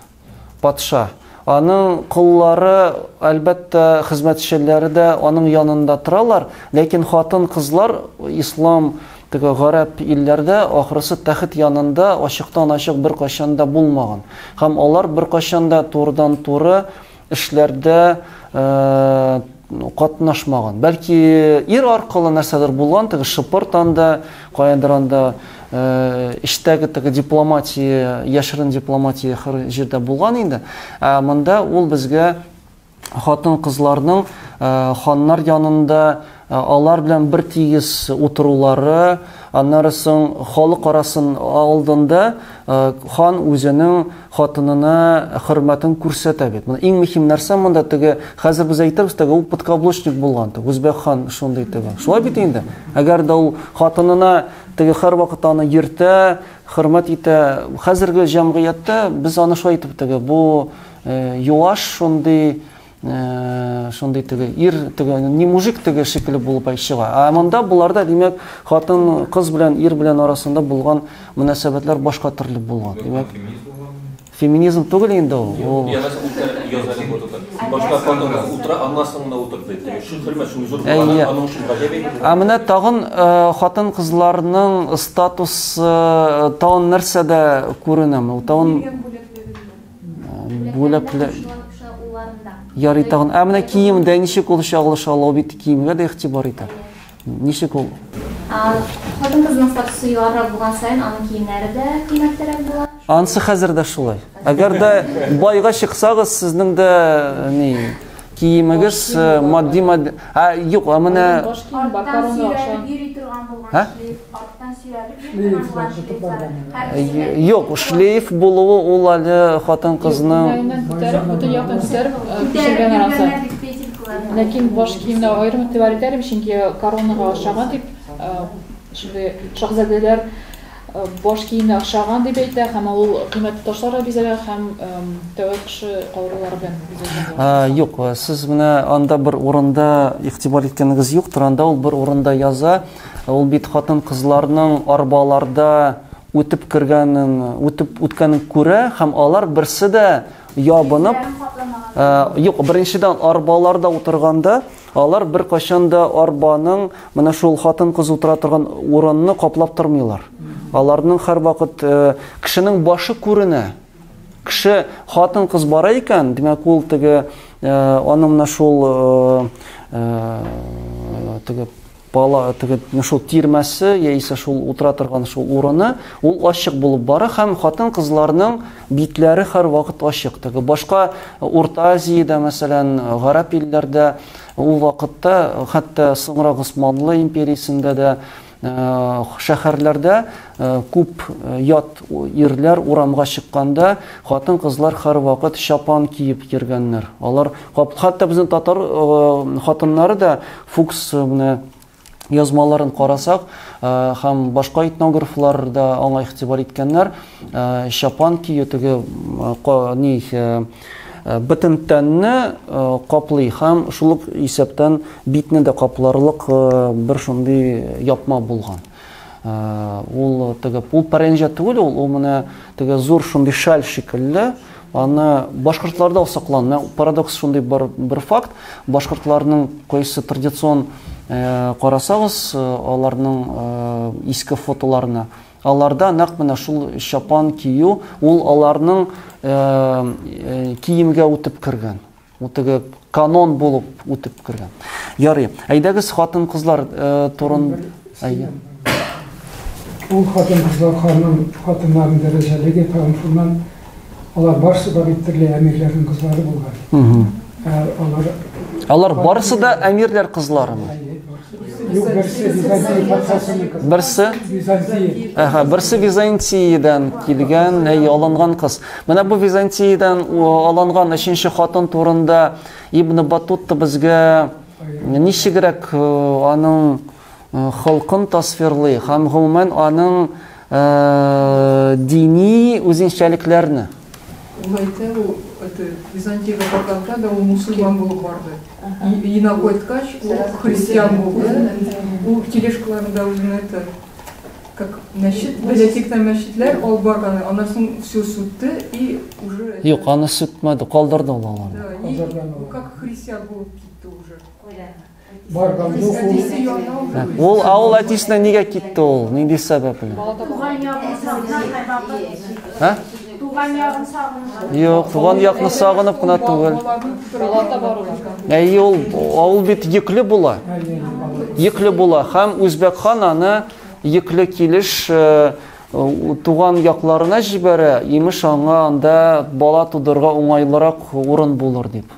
S1: Патша. Аның коллары, әлбәттә, хезмәтчеләре дә аның янында торалар, ләкин хатын-кызлар ислам теге гарәп илләрдә ахрысы тәхет янында ачыктан-ачык беркайчан да булмаган. Һәм алар беркайчан да турыдан-туры эшләрдә катнашмаган. Бәлки ир аркылы нәрсәдер булган, теге шыпырт анда, каядыр анда эчтәге теге дипломатия, яшерен дипломатия һәр җирдә булган инде. Ә монда ул безгә хатын-кызларның ханнар янында алар белән бер тигез утырулары, аннары соң халык арасын алдында хан үзенең хатынына хөрмәтен күрсәтә бит. Моны иң мөһим нәрсә монда теге, хәзер без әйтербез, теге ул подкаблучник булган, теге Үзбәк хан шундый теге. Шулай бит инде. Әгәр дә ул хатынына теге һәрвакыт аны йөртә, хөрмәт итә, хәзерге җәмгыятьтә без аны шулай итеп теге бу юаш шундый шундый теге ир теге не мужик теге шикелле булып чыга. Ә монда буларда, димәк, хатын кыз белән ир белән арасында булган мөнәсәбәтләр башка төрле булган. Димәк, феминизм түгел инде ул. Ул
S5: башка хатын утыра, аннан соң гына утырды. Шул хөрмәт шундый зур булган, аның өчен гаҗәп әйбер.
S1: Ә менә тагын хатын-кызларның статусы тагын нәрсәдә күренә? Ул тагын бүләкле ярый тагын. Ә менә киемдә ничек ул чагылыша ала? Ул бит киемгә дә игътибар итә. Ничек ул?
S6: Хатын-кызның статусы югарырак булган саен, аның киемнәре дә кыйммәтрәк була.
S1: Ансы хәзер дә шулай. Әгәр дә байга чыксагыз, сезнең дә ни киемегез матди матди. Ә юк, ә менә
S4: баш кием бар, корона акча.
S1: Һа? Юк, шлейф булуы ул әле хатын-кызның
S4: күтәреп, бөтен яктан күтәреп пешергән арасы. Ләкин баш киемне аерым игътибар итәрем, чөнки коронага охшаган дип, шундый шаһзадәләр баш киемне охшаган дип әйтә, һәм ул кыйммәтле ташларга бизәлә һәм тәвә кошы каурыйлары белән бизәлгән.
S1: Юк, сез менә анда бер урында игътибар иткәнегез юктыр, анда ул бер урында яза, ул бит хатын-кызларның арбаларда үтеп кергәнен, үтеп үткәнен күрә һәм алар берсе дә ябынып, юк, беренчедән арбаларда утырганда, алар беркайчан да арбаның менә шул хатын-кыз утыра торган урынны каплап тормыйлар. Аларның һәрвакыт кешенең башы күренә. Кеше хатын-кыз бара икән, димәк, ул теге аның менә шул теге бала теге шул тирмәсе яисә шул утыра торган шул урыны ул ачык булып бара һәм хатын-кызларның битләре һәрвакыт ачык. Теге башка Урта Азиядә, мәсәлән, гарәп илләрдә ул вакытта, хәтта соңрак Османлы империясендә дә шәһәрләрдә күп ят ирләр урамга чыкканда хатын-кызлар һәрвакыт чапан киеп йөргәннәр. Алар хәтта безнең татар хатыннары да Фукс менә язмаларын карасак, һәм башка этнографлар да аңа игътибар иткәннәр, чапан кию теге ни бөтен тәнне каплый һәм шул ук исәптән битне дә капларлык бер шундый япма булган. Ул теге ул пәрәнҗә түгел, ул менә теге зур шундый шәл шикелле. Аны башкортларда саклан. Менә парадокс шундый бер факт. Башкортларның кайсы традицион Карасагыз, аларның иске фотоларына, аларда нәкъ менә шул чапан кию, ул аларның киемгә үтеп кергән. Ул теге канон булып үтеп кергән. Ярый. Әйдәгез хатын-кызлар турын Әйе.
S3: Ул хатын-кызлар ханның хатыннарының дәрәҗәлеге тагын шуннан алар барысы да бит төрле әмирләрнең кызлары булган.
S1: Алар Алар барысы да әмирләр кызларымы?
S3: Юк, берсе Византия патшасының кызы.
S1: Берсе?
S3: Византия.
S1: Әһә, берсе Византиядән килгән, әй, алынган кыз. Менә бу Византиядән алынган өченче хатын турында Ибн Батутта безгә ничегрәк аның холкын тасвирлый һәм гомумән аның дини үзенчәлекләрне.
S2: Ул әйтә, ул это Византиягә барганда да ул мусульман булып барды. Өенә кайткач, ул христиан булды. Ул тележкаларында үзенә это как мәчет, бәләкәй генә мәчетләр алып барган. Аннан соң все сүтте и уже
S1: Юк, аны сүтмәде, калдырды ул аларны.
S2: Да, и как христиан булып китте уже.
S3: Барган юк
S1: ул. Ул авыл әтисенә нигә китте ул? Нинди сәбәп белән?
S7: Туган ягын сагынган кайвакыт.
S1: Ә?
S7: Туган ягын сагынган.
S1: Юк, туган якны сагынып кына түгел. Әйе, ул авыл бит йөкле була. Йөкле була һәм Үзбәк хан аны йөкле килеш туган якларына җибәрә, имеш аңа анда бала тудырырга уңайлырак урын булыр дип.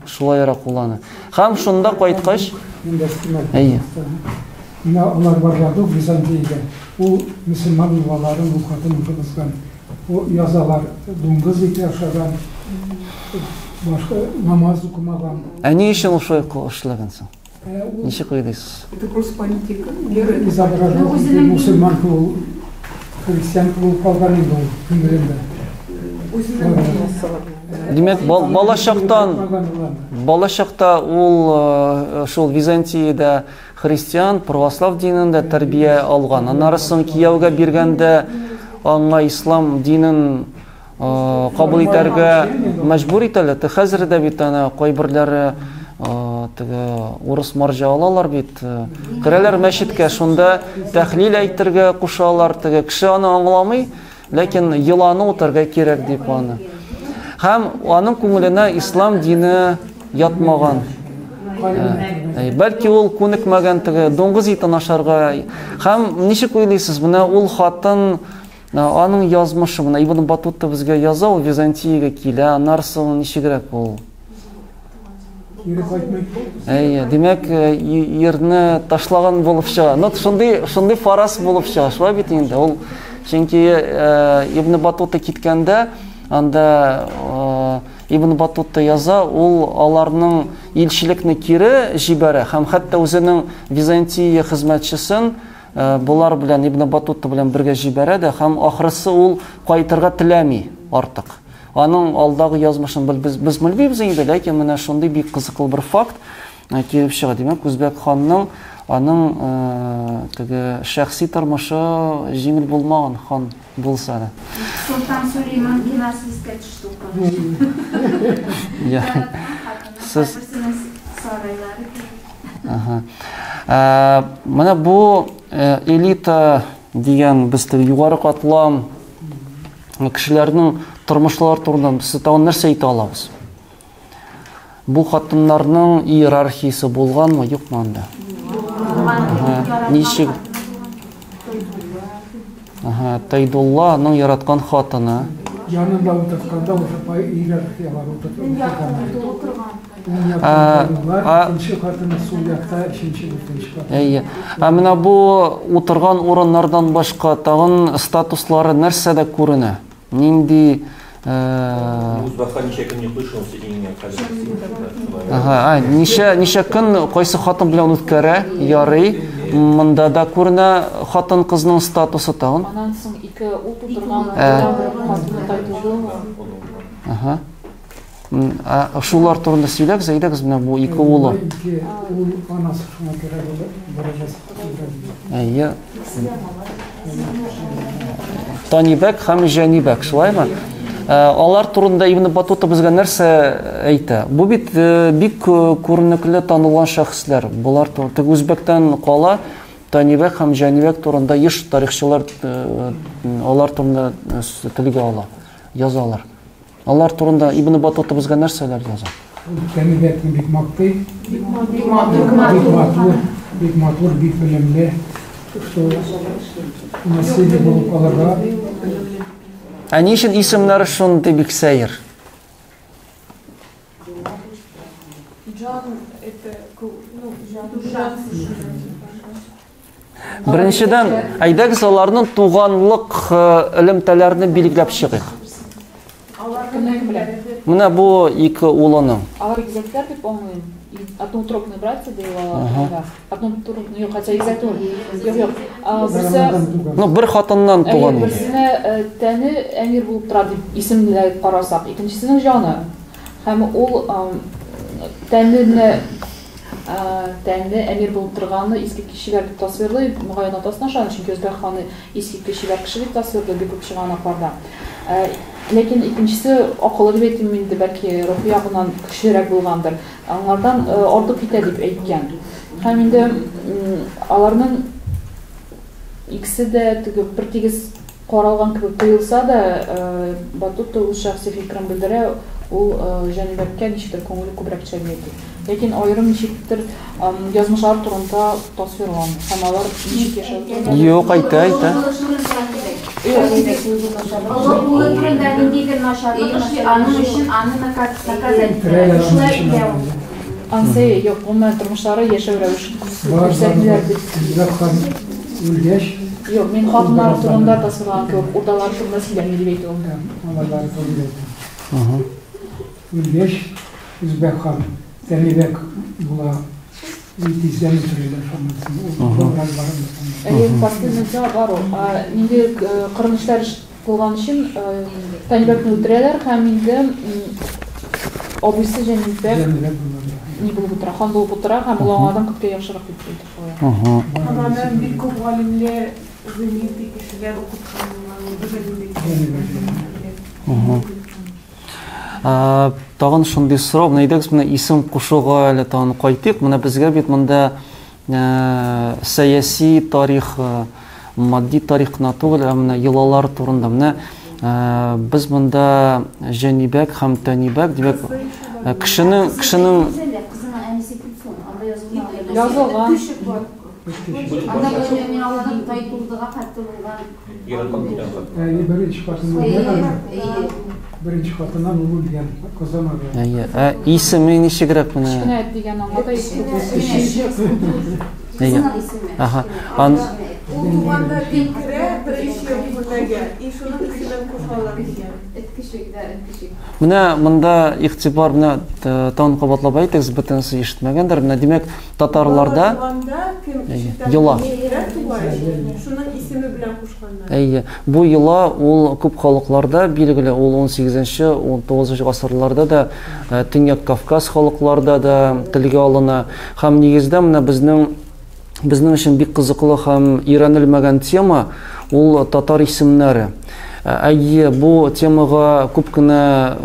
S1: Шулайрак ул аны. Һәм шунда кайткач, әйе.
S3: Менә алар барлады Византиягә. Ул мөселман йолаларын ул хатын укыгызган. Ул язалар, дуңгыз ите ашаган, башка намаз укымаган.
S1: Ә ни өчен ул шулай эшләгән соң? Ничек уйлыйсыз?
S2: Это просто политика.
S3: Изображен мусульман ул, христиан булып калган инде ул күңелендә.
S1: Димәк, балачактан балачакта ул шул Византиядә христиан, православ динендә тәрбия алган. Аннары соң кияүгә биргәндә аңа ислам динен кабул итәргә мәҗбүр итәләр. Те хәзер дә бит ана кайберләре теге урыс марҗа алалар бит. Керәләр мәчеткә, шунда тәхлил әйтергә кушалар. Теге кеше аны аңламый, ләкин йоланы үтәргә кирәк дип аны. Һәм аның күңеленә ислам дине ятмаган. Бәлки ул күнекмәгән теге дуңгыз итен ашарга. Һәм ничек уйлыйсыз, менә ул хатын аның язмышы, менә Ибн Батутта безгә яза, ул Византиягә килә, аннары соң ничегрәк ул?
S3: Кире кайтмый.
S1: Әйе, димәк, ирне ташлаган булып чыга. Ну, шундый, шундый фараз булып чыга, шулай бит инде. Ул чөнки Ибн Батутта киткәндә, анда Ибн Батутта яза, ул аларның илчелекне кире җибәрә һәм хәтта үзенең Византия хезмәтчесен болар белән Ибн Батутта белән бергә җибәрә дә һәм ахрысы ул кайтырга теләми артык. Аның алдагы язмышын без, без белмибез инде, ләкин менә шундый бик кызыклы бер факт килеп чыга. Димәк, Үзбәк ханның аның теге шәхси тормышы җиңел булмаган хан булса да.
S7: Солтан Сулейман киносы искә төште
S1: Я. Сез
S7: сарайлары кебек.
S1: Ага. Менә бу элита дигән без теге югары катлам кешеләрнең тормышлары турында без тагын нәрсә әйтә алабыз? Бу хатыннарның иерархиясе булганмы, юкмы анда? Ага. Ничек? Ага, Тайдулла аның яраткан хатыны.
S3: Янында утыртканда уже по иерархиялар утыртканнар. Икенче хатыны сул якта, өченче, дүртенче хатыны.
S1: Әйе. Ә менә бу утырган урыннардан башка тагын статуслары нәрсәдә күренә? Нинди
S5: Үзбәкха ничә көн йоклый, шунысы иң кадерлесе.
S1: Ага, а, ничә ничә көн кайсы хатын белән үткәрә? Ярый. Монда да күренә хатын-кызның статусы тагын.
S4: Аннан соң ике ул тудырган хатыны Тайдулла.
S1: Ага. Ә шулар турында сөйләгез, әйдәгез менә бу ике улы.
S3: Ике ул анасы шуңа күрә дәрәҗәсе күбрәк.
S1: Әйе. Танибәк һәм Җанибәк, шулаймы? Алар турында Ибн Батута безгә нәрсә әйтә? Бу бит бик күренекле танылган шәхесләр. Болар теге үзбәктән кала Танибәк һәм Җанибәк турында еш тарихчылар алар турында телгә ала, язалар. Алар турында Ибн Батута безгә нәрсәләр яза?
S3: Танибәкне бик мактый. Бик матур, бик матур, бик белемле. Что наследие булып калырга.
S1: Ә ни өчен исемнәре шундый бик сәер?
S7: Джан это, ну, душа.
S1: Беренчедән, әйдәгез аларның туганлык элемтәләрен билгеләп чыгыйк. Менә бу ике улының.
S4: Алар игезәкләр дип аңлыйм. Одноутробные братья ди алар. Одноутробные, юк, хотя игезәк түгел. Юк, юк. Берсе
S1: Ну, бер хатыннан туган.
S4: Берсенә тәне әмир булып тора дип исемләп карасак, икенчесенең җаны. Һәм ул тәнне тәнне әмир булып торганны искиткеч чибәр дип тасвирлый, мөгаен атасына ышана, чөнки Үзбәк ханы искиткеч чибәр кеше дип тасвирлый бик күп чыганакларда. Ләкин икенчесе акыллы дип әйтим инде, бәлки рухи ягыннан көчлерәк булгандыр. Аңардан артып китә дип әйткән. Һәм инде аларның икесе дә теге бер тигез каралган кебек тоелса да, Батута үз шәхси фикерен белдерә, ул Җанибәккә ничектер күңеле күбрәк төшә дип әйтик. Ләкин аерым ничектер язмышлар турында тасвирланмый һәм алар ничек яшәү турында.
S1: Юк, әйтә, әйтә.
S7: Олы улы турында ниндидер начарлык эшли, аның өчен аны наказать итәләр. Шулай итә ул.
S4: Ансы юк, гомумән тормышлары, яшәү рәвеше күрсәтмиләр дип.
S3: Үзбәк хан үлгәч.
S4: Юк, мин хатыннары турында тасвирлаган кебек, урдалары турында сөйләми дип әйтүем.
S3: Малайлары турында әйтә. Үлгәч, Үзбәк хан Тәнибәк була. Тиздән үтерәләр шуннан соң. Ул бераз барып.
S4: Әйе, последний бар ул. Нинди кырын эшләр кылган өчен Тәнибәкне үтерәләр һәм инде абыйсы Җанибәк ни булып утыра, хан булып утыра һәм ул аңардан күпкә яхшырак дип әйтеп куя.
S7: Һәм аны бик күп галимләр, знаменитый кешеләр укыткан.
S1: Тагын шундый сорау, менә әйдәгез менә исем кушуга әле тагын кайтыйк. Менә безгә бит монда сәяси тарих, матди тарих кына түгел, ә менә йолалар турында. Менә без монда Җанибәк һәм Тәнибәк, димәк, кешенең кешенең
S6: кызының әнисе кем соң? Анда язылмаган.
S4: Язылган.
S6: Анда мин аңладым, Тайтулдыга хәтле булган.
S3: Әйе, беренче хатын үлгән. Беренче хатыннан ул үлгән, Казанада.
S1: Әйе, ә исеме ничегрәк менә?
S4: Кечкенә дигән аңлата
S1: Әйе. Ага. Ан
S7: Ул туганда кем керә, беренче бүлмәгә, и шуның исемен кушалар дигән.
S6: Эт көчек, да, эт көчек.
S1: Менә монда игътибар, менә тагын кабатлап әйтегез, бөтенесе ишетмәгәндер. Менә димәк, татарларда йола.
S7: Шуның исеме белән кушканнар.
S1: Әйе, бу йола ул күп халыкларда билгеле, ул 18-нче, 19 гасырларда да, Төньяк Кавказ халыкларда да телгә алына. Һәм нигездә менә безнең өчен бик кызыклы һәм өйрәнелмәгән тема ул татар исемнәре. Әйе, бу темага күп кенә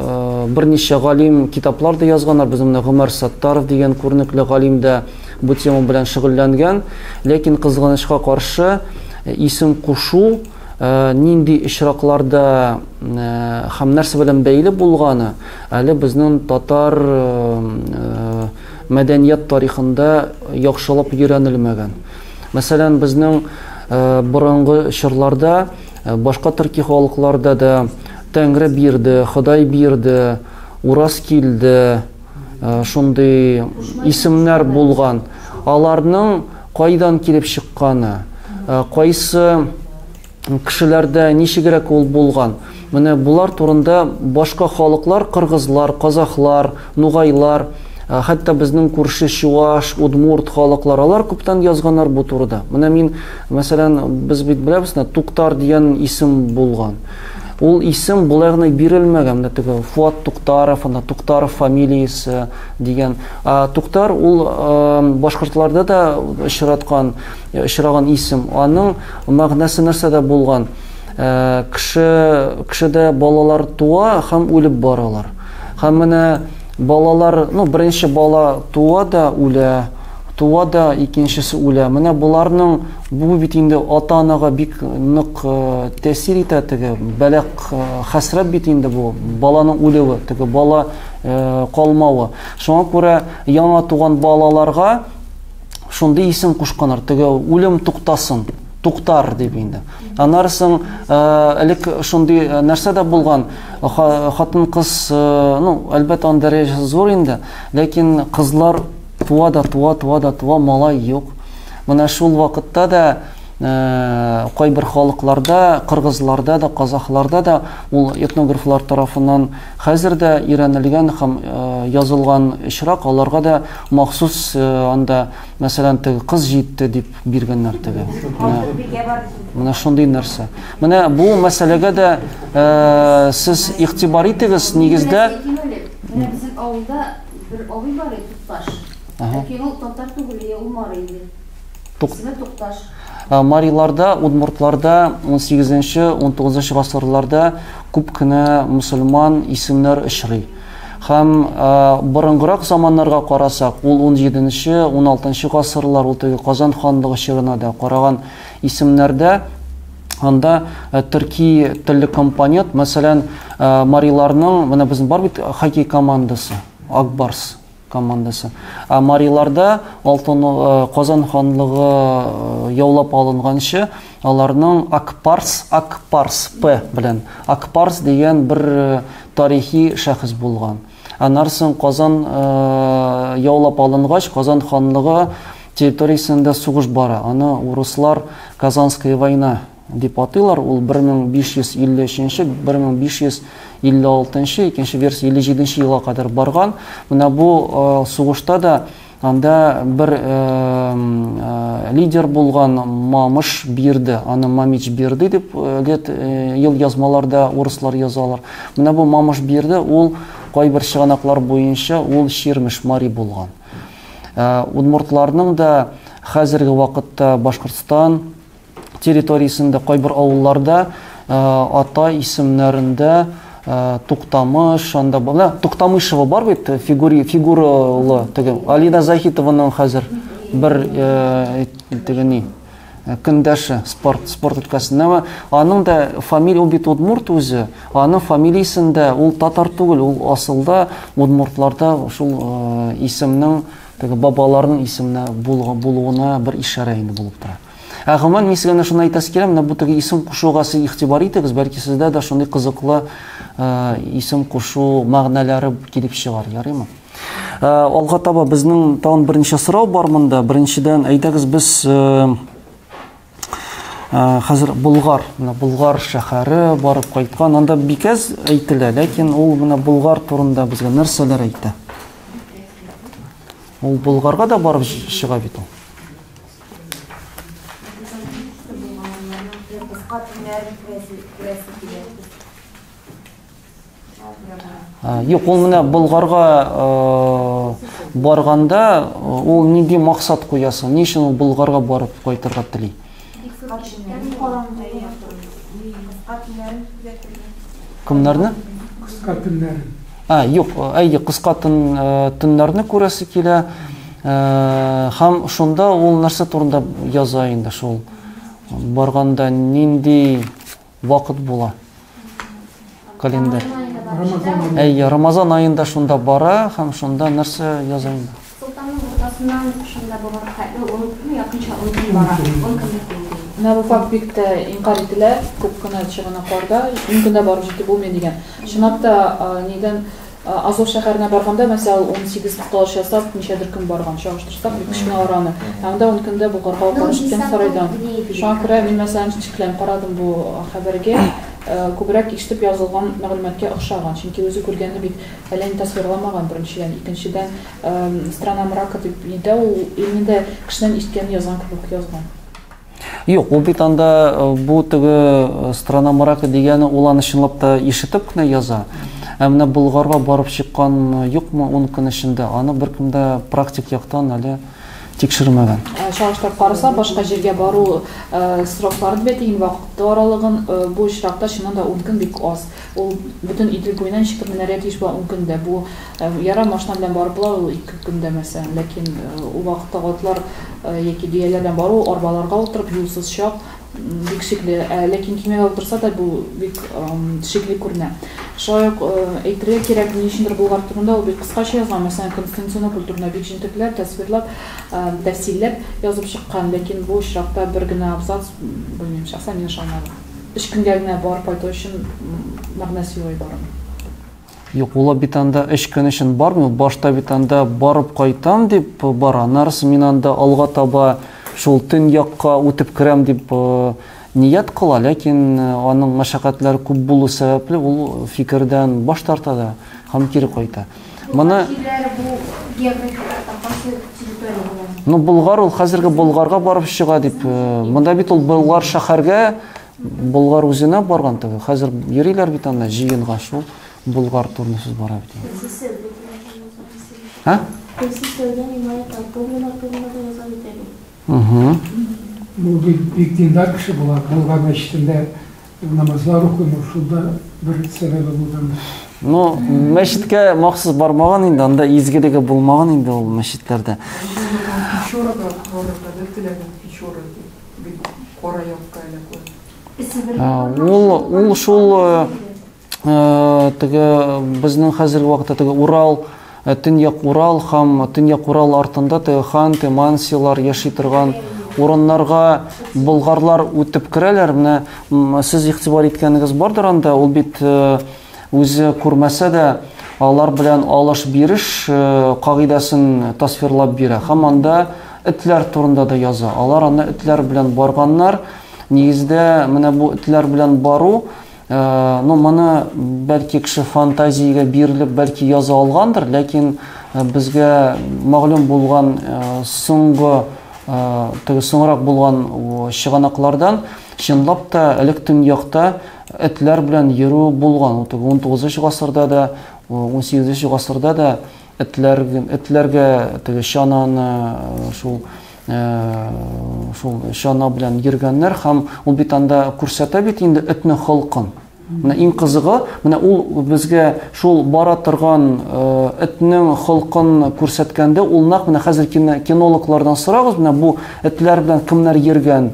S1: берничә галим китаплар да язганнар. Безнең менә Гомәр Саттаров дигән күренекле галим дә бу тема белән шөгыльләнгән. Ләкин кызганычка каршы исем кушу нинди очракларда һәм нәрсә белән бәйле булганы әле безнең татар мәдәният тарихында яхшылап өйрәнелмәгән. Мәсәлән, безнең борынгы чорларда башка төрки халыкларда да Тәңре бирде, Ходай бирде, Урас килде, шундый исемнәр булган. Аларның кайдан килеп чыкканы, кайсы кешеләрдә ничегрәк ул булган. Менә булар турында башка халыклар, кыргызлар, казахлар, нугайлар, хәтта безнең күрше чуаш, удмурт халыклар, алар күптән язганнар бу турыда. Менә мин, мәсәлән, без бит беләбез, Туктар дигән исем булган. Ул исем болай гына бирелмәгән, менә теге Фуат Туктаров, анда Туктаров фамилиясе дигән. Туктар ул башкортларда да очраган исем. Аның мәгънәсе нәрсәдә булган? Кеше, кешедә балалар туа һәм үлеп баралар. Һәм менә балалар, ну, беренче бала туа да үлә, туа да икенчесе үлә. Менә боларның бу бит инде ата-анага бик нык тәэсир итә теге бәлак, хәсрәт бит инде бу баланың үлүе, теге бала калмавы. Шуңа күрә яңа туган балаларга шундый исем кушканнар, теге үлем туктасын, туктар дип инде. Аннары соң элек шундый нәрсә дә булган, хатын-кыз, ну, әлбәттә, аның дәрәҗәсе зур инде, ләкин кызлар туа да туа, туа да туа, малай юк. Менә шул вакытта да кайбер халыкларда, кыргызларда да, казахларда да ул этнографлар тарафыннан хәзер дә өйрәнелгән һәм язылган очрак, аларга да махсус анда, мәсәлән, теге кыз җитте дип биргәннәр теге. Менә шундый нәрсә. Менә бу мәсьәләгә дә сез игътибар итегез, нигездә.
S7: Менә безнең авылда бер абый бар иде, Тукташ. Ләкин ул татар түгел, ул мари иде. Исеме Тукташ.
S1: Мариларда, удмуртларда 18-19 гасырларда күп кенә мөселман исемнәр очрый. Һәм борынгырак заманнарга карасак, ул 17-нче, 16 гасырлар, ул теге Казан ханлыгы чорына да караган исемнәрдә анда төрки телле компонент, мәсәлән, мариларның, менә безнең бар бит хоккей командасы, Акбарс командасы. Ә мариларда Алтын Казан ханлыгы яулап алынганчы, аларның Акпарс, Акпарс П белән, Акпарс дигән бер тарихи шәхес булган. Аннан соң Казан яулап алынгач, Казан ханлыгы территориясендә сугыш бара. Аны урыслар Казанская война дип атыйлар. Ул 1553, 1556, икенче версия 57 елга кадәр барган. Менә бу сугышта да анда бер лидер булган Мамыш Бирде, аны Мамич Бирде дип лет ел язмаларда урыслар язалар. Менә бу Мамыш Бирде ул кайбер чыганаклар буенча ул Чирмеш Мари булган. Удмуртларның да хәзерге вакытта Башкортстан территориясендә кайбер авылларда ата исемнәрендә Туктамыш, анда менә Туктамышева бар бит, фигури, фигуралы теге Алина Захитованың хәзер бер теге ни көндәше спорт спорт өлкәсендә. Аның да фамилия, ул бит удмурт үзе, аның фамилиясендә ул татар түгел, ул асылда удмуртларда шул исемнең теге бабаларының исеменә булуына бер ишарә инде булып тора. Ә гомумән, мин сезгә шуны әйтәсе килә, менә бу теге исем кушуга сез игътибар итегез, бәлки сездә дә шундый кызыклы исем кушу мәгънәләре килеп чыгар, ярыймы? Алга таба безнең тагын берничә сорау бар монда. Беренчедән, әйдәгез без хәзер Болгар, менә Болгар шәһәре барып кайткан, анда бик әз әйтелә, ләкин ул менә Болгар турында безгә нәрсәләр әйтә? Ул Болгарга да барып чыга бит ул. Юк, ул менә Болгарга барганда ул нинди максат куясың? Ни өчен ул Болгарга барып кайтырга тели? Кемнәрне?
S3: Кыска төннәрен.
S1: А, юк, әйе, кыска төн, төннәрне күрәсе килә. Һәм шунда ул нәрсә турында яза инде шул? Барганда нинди вакыт була? Календарь. Әйе, Рамазан аенда шунда бара һәм шунда нәрсә яза инде?
S6: Солтанның уртасыннан шунда булыр хәтле ун, ну, якынча 10 көн бара. 10 көнлек юл.
S4: Менә бу факт бик тә инкарь ителә, күп кенә чыганакларда, ун көндә барып җитеп булмый дигән. Чынлап та, нидән Азов шәһәренә барганда, мәсәлән, ул 18 тукталыш ясап, ничәдер көн барган, чагыштырсак, бик кечкенә араны. Ә анда ун көндә Болгарга ук барып җиткән сарайдан. Шуңа күрә мин, мәсәлән, шикләнеп карадым бу хәбәргә. Күбрәк ишетеп язылган мәгълүматка охшаган, чөнки үзе күргәнне бит әллә ни тасвирламаган, беренчедән. Икенчедән, Страна мрака дип нидә ул илне дә кешедән ишеткәнне язган кебек язган.
S1: Юк, ул бит анда бу теге Страна мрака дигәне ул аны чынлап та ишетеп кенә яза. Ә менә Болгарга барып чыкканмы, юкмы 10 көн эчендә, аны беркем дә практик яктан әле Тикшермәгән.
S4: Чагыштырып карасак, башка җиргә бару срокларын бит инде вакыты аралыгын бу очракта чыннан да 10 көн бик аз. Ул бөтен Идел буена ничектер менәргә тиеш була 10 көндә. Бу ярар машина белән барып була ул 2 көндә мәсәлән, ләкин ул вакыттагы атлар яки дөяләр белән бару, арбаларга утырып, юлсыз чак бик шикле. Ә ләкин көймәгә утырса да бу бик шикле күренә. Шулай ук әйтергә кирәк, ни өчендер Болгар турында ул бик кыскача язган. Мәсәлән, Константинополь турында бик җентекләп, тасвирлап, тәфсилләп язып чыккан. Ләкин бу очракта бер генә абзац, белмим, шәхсән мин ышанмадым. Өч көнгә генә барып кайту өчен мәгънәсе юк иде аның.
S1: Юк, ул бит анда өч көн өчен бармый, ул башта бит анда барып кайтам дип бара. Аннары мин анда алга таба шул төньякка үтеп керәм дип ният кыла, ләкин аның мәшәкатьләре күп булу сәбәпле ул фикердән баш тарта да һәм кире кайта. Моны
S6: бу географик кайсы территория була?
S1: Ну, Болгар ул хәзерге Болгарга барып чыга дип. Монда бит ул Болгар шәһәргә, Болгар үзенә барган теге. Хәзер йөриләр бит анда җыенга шул Болгар турында сүз бара бит.
S6: Ха?
S1: Угу.
S3: Бу бик диндар кеше була. Болгар мәчетендә намазлар укый, шунда бер сәбәбе булган.
S1: Ну, мәчеткә махсус бармаган инде, анда изгелеге булмаган инде ул мәчетләрдә.
S2: Печорага барырга да теләгән, Печора дип, бик кара якка эләкү.
S1: Ул шул теге безнең хәзерге вакытта теге Урал, Төньяк Урал һәм Төньяк Урал артында теге Ханты, Мансилар яши торган урыннарга болгарлар үтеп керәләр. Менә сез игътибар иткәнегез бардыр анда, ул бит үзе күрмәсә дә, алар белән алыш-биреш кагыйдәсен тасвирлап бирә. Һәм анда этләр турында да яза. Алар анда этләр белән барганнар. Нигездә менә бу этләр белән бару, ну, моны бәлки кеше фантазиягә бирелеп, бәлки яза алгандыр, ләкин безгә мәгълүм булган соңгы, теге соңрак булган чыганаклардан, чынлап та элек төньякта этләр белән йөрү булган. Ул теге 19 гасырда да, 18 гасырда да этләр, этләргә теге чананы шул шул чана белән йөргәннәр һәм ул бит анда күрсәтә бит инде этнең холкын. Менә иң кызыгы, менә ул безгә шул бара торган этнең холкын күрсәткәндә, ул нәкъ менә хәзер кинологлардан сорагыз, менә бу этләр белән кемнәр йөргән,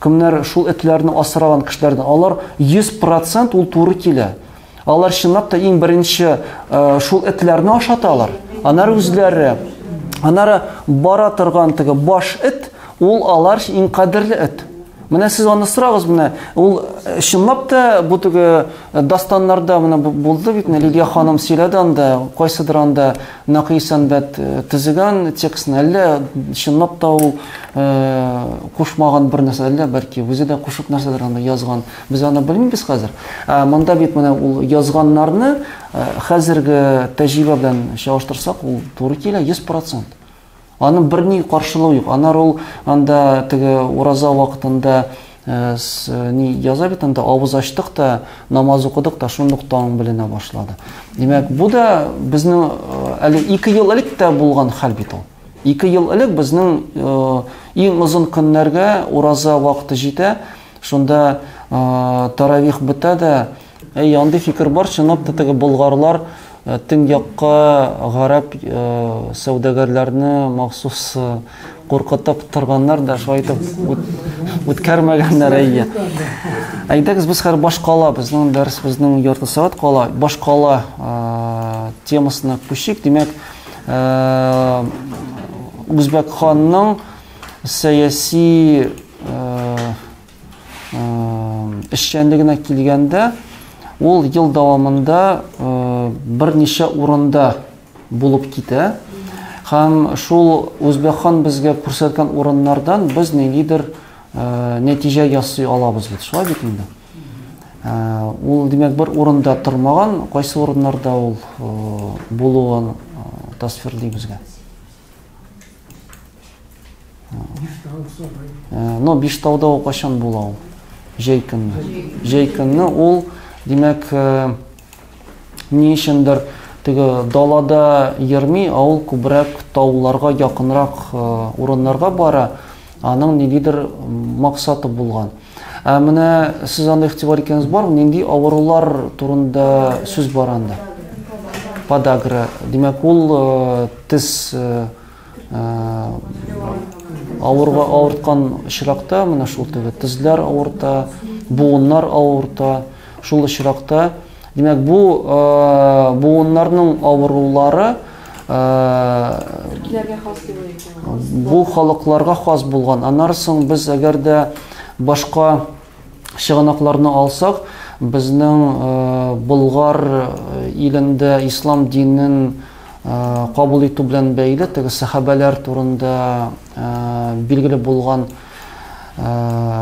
S1: кемнәр шул этләрне асраган кешеләрдән, алар 100% ул туры килә. Алар чынлап та иң беренче шул этләрне ашаталар. Аннары үзләре, аннары бара торган теге баш эт, ул алар иң кадерле эт. Менә сез аны сорагыз, менә ул чынлап та бу теге дастаннарда менә булды бит, менә Лилия ханым сөйләде анда, кайсыдыр анда Нәкый Сәнбәт төзегән текстны, әллә чынлап та ул кушмаган бер нәрсә, әллә бәлки үзе дә кушып нәрсәдер анда язган. Без аны белмибез хәзер. Ә монда бит менә ул язганнарны хәзерге тәҗрибә белән чагыштырсак, ул туры килә 100%. Аның берни каршылыгы юк. Аннары ул анда теге ураза вакытында ни яза бит анда, авыз ачтык та, намаз укыдык та, шундук таң беленә башлады. Димәк, бу да безнең әле 2 ел элек тә булган хәл бит ул. 2 ел элек безнең иң озын көннәргә ураза вакыты җитә, шунда таравих бетә дә. Әй, андый фикер бар, чынлап та теге болгарлар төньякка гарәп сәүдәгәрләрне махсус куркытып торганнар да, шулай итеп үткәрмәгәннәр, әйе. Әйдәгез, без хәзер башкала, безнең дәрес безнең ярты сәгать кала, башкала темасына күчик. Димәк, Үзбәк ханның сәяси эшчәнлегенә килгәндә, ул ел дәвамында берничә урында булып китә. Һәм шул Үзбәк хан безгә күрсәткән урыннардан без ниндидер нәтиҗә ясый алабыз бит. Шулай бит инде. Ул, димәк, бер урында тормаган, кайсы урыннарда ул булуын тасвирлый безгә. Но Биштауда ул кайчан була ул? Җәй көнне. Җәй көнне ул, димәк, ни өчендер теге далада йөрми, ә ул күбрәк тауларга якынрак урыннарга бара, аның ниндидер максаты булган. Ә менә сез анда игътибар иткәнегез бармы, нинди авырулар турында сүз бара анда? Подагра. Димәк, ул тез авырга авырткан очракта, менә шул теге тезләр авырта, буыннар авырта, шул очракта, димәк, бу буыннарның авырулары бу халыкларга хас булган. Аннан соң без әгәр дә башка чыганакларны алсак, безнең Болгар илендә ислам динен кабул итү белән бәйле теге сәхабәләр турында билгеле булган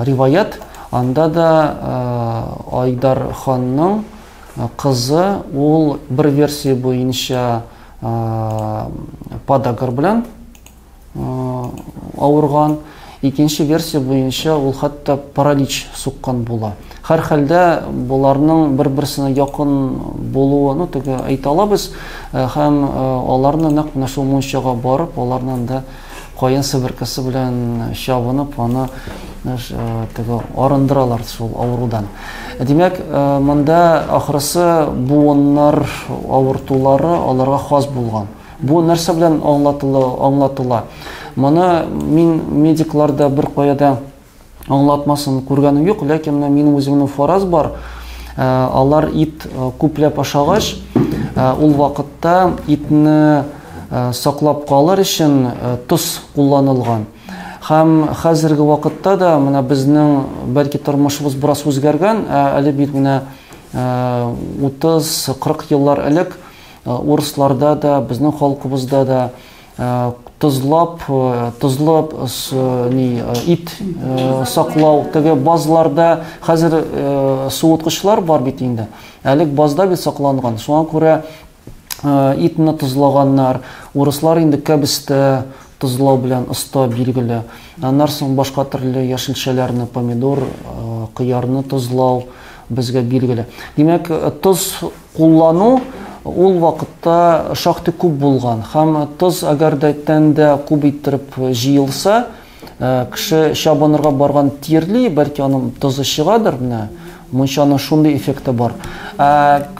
S1: риваять, анда да Айдар ханның кызы, ул бер версия буенча подагр белән авырган, икенче версия буенча ул хәтта паралич суккан була. Һәрхәлдә боларның бер-берсенә якын булуы, ну, теге әйтә алабыз, һәм аларны нәкъ менә шул мунчага барып, аларны анда каен себеркесе белән чабынып, аны теге арындыралар шул авырудан. Димәк, монда ахрысы буыннар авыртулары аларга хас булган. Бу нәрсә белән аңлатыла? Моны мин медикларда бер кая да аңлатмасын күргәнем юк, ләкин менә минем үземнең фараз бар. Алар ит күпләп ашагач, ул вакытта итне саклап калыр өчен тоз кулланылган. Һәм хәзерге вакытта да менә безнең бәлки тормышыбыз бераз үзгәргән, әле бит менә 30-40 еллар элек урысларда да, безнең халкыбызда да тозлап, тозлап ни ит саклау, теге базларда хәзер суыткычлар бар бит инде. Әлек базда бит сакланган. Шуңа күрә итне тозлаганнар. Урыслар инде кәбестә тозлау белән оста билгеле. Аннан соң башка төрле яшелчәләрне, помидор, кыярны тозлау безгә билгеле. Димәк, тоз куллану ул вакытта шактый күп булган. Һәм тоз әгәр дә тәндә күп иттереп җыелса, кеше чабынырга барган тирли, бәлки аның тозы чыгадыр, менә мунчаның шундый эффекты бар.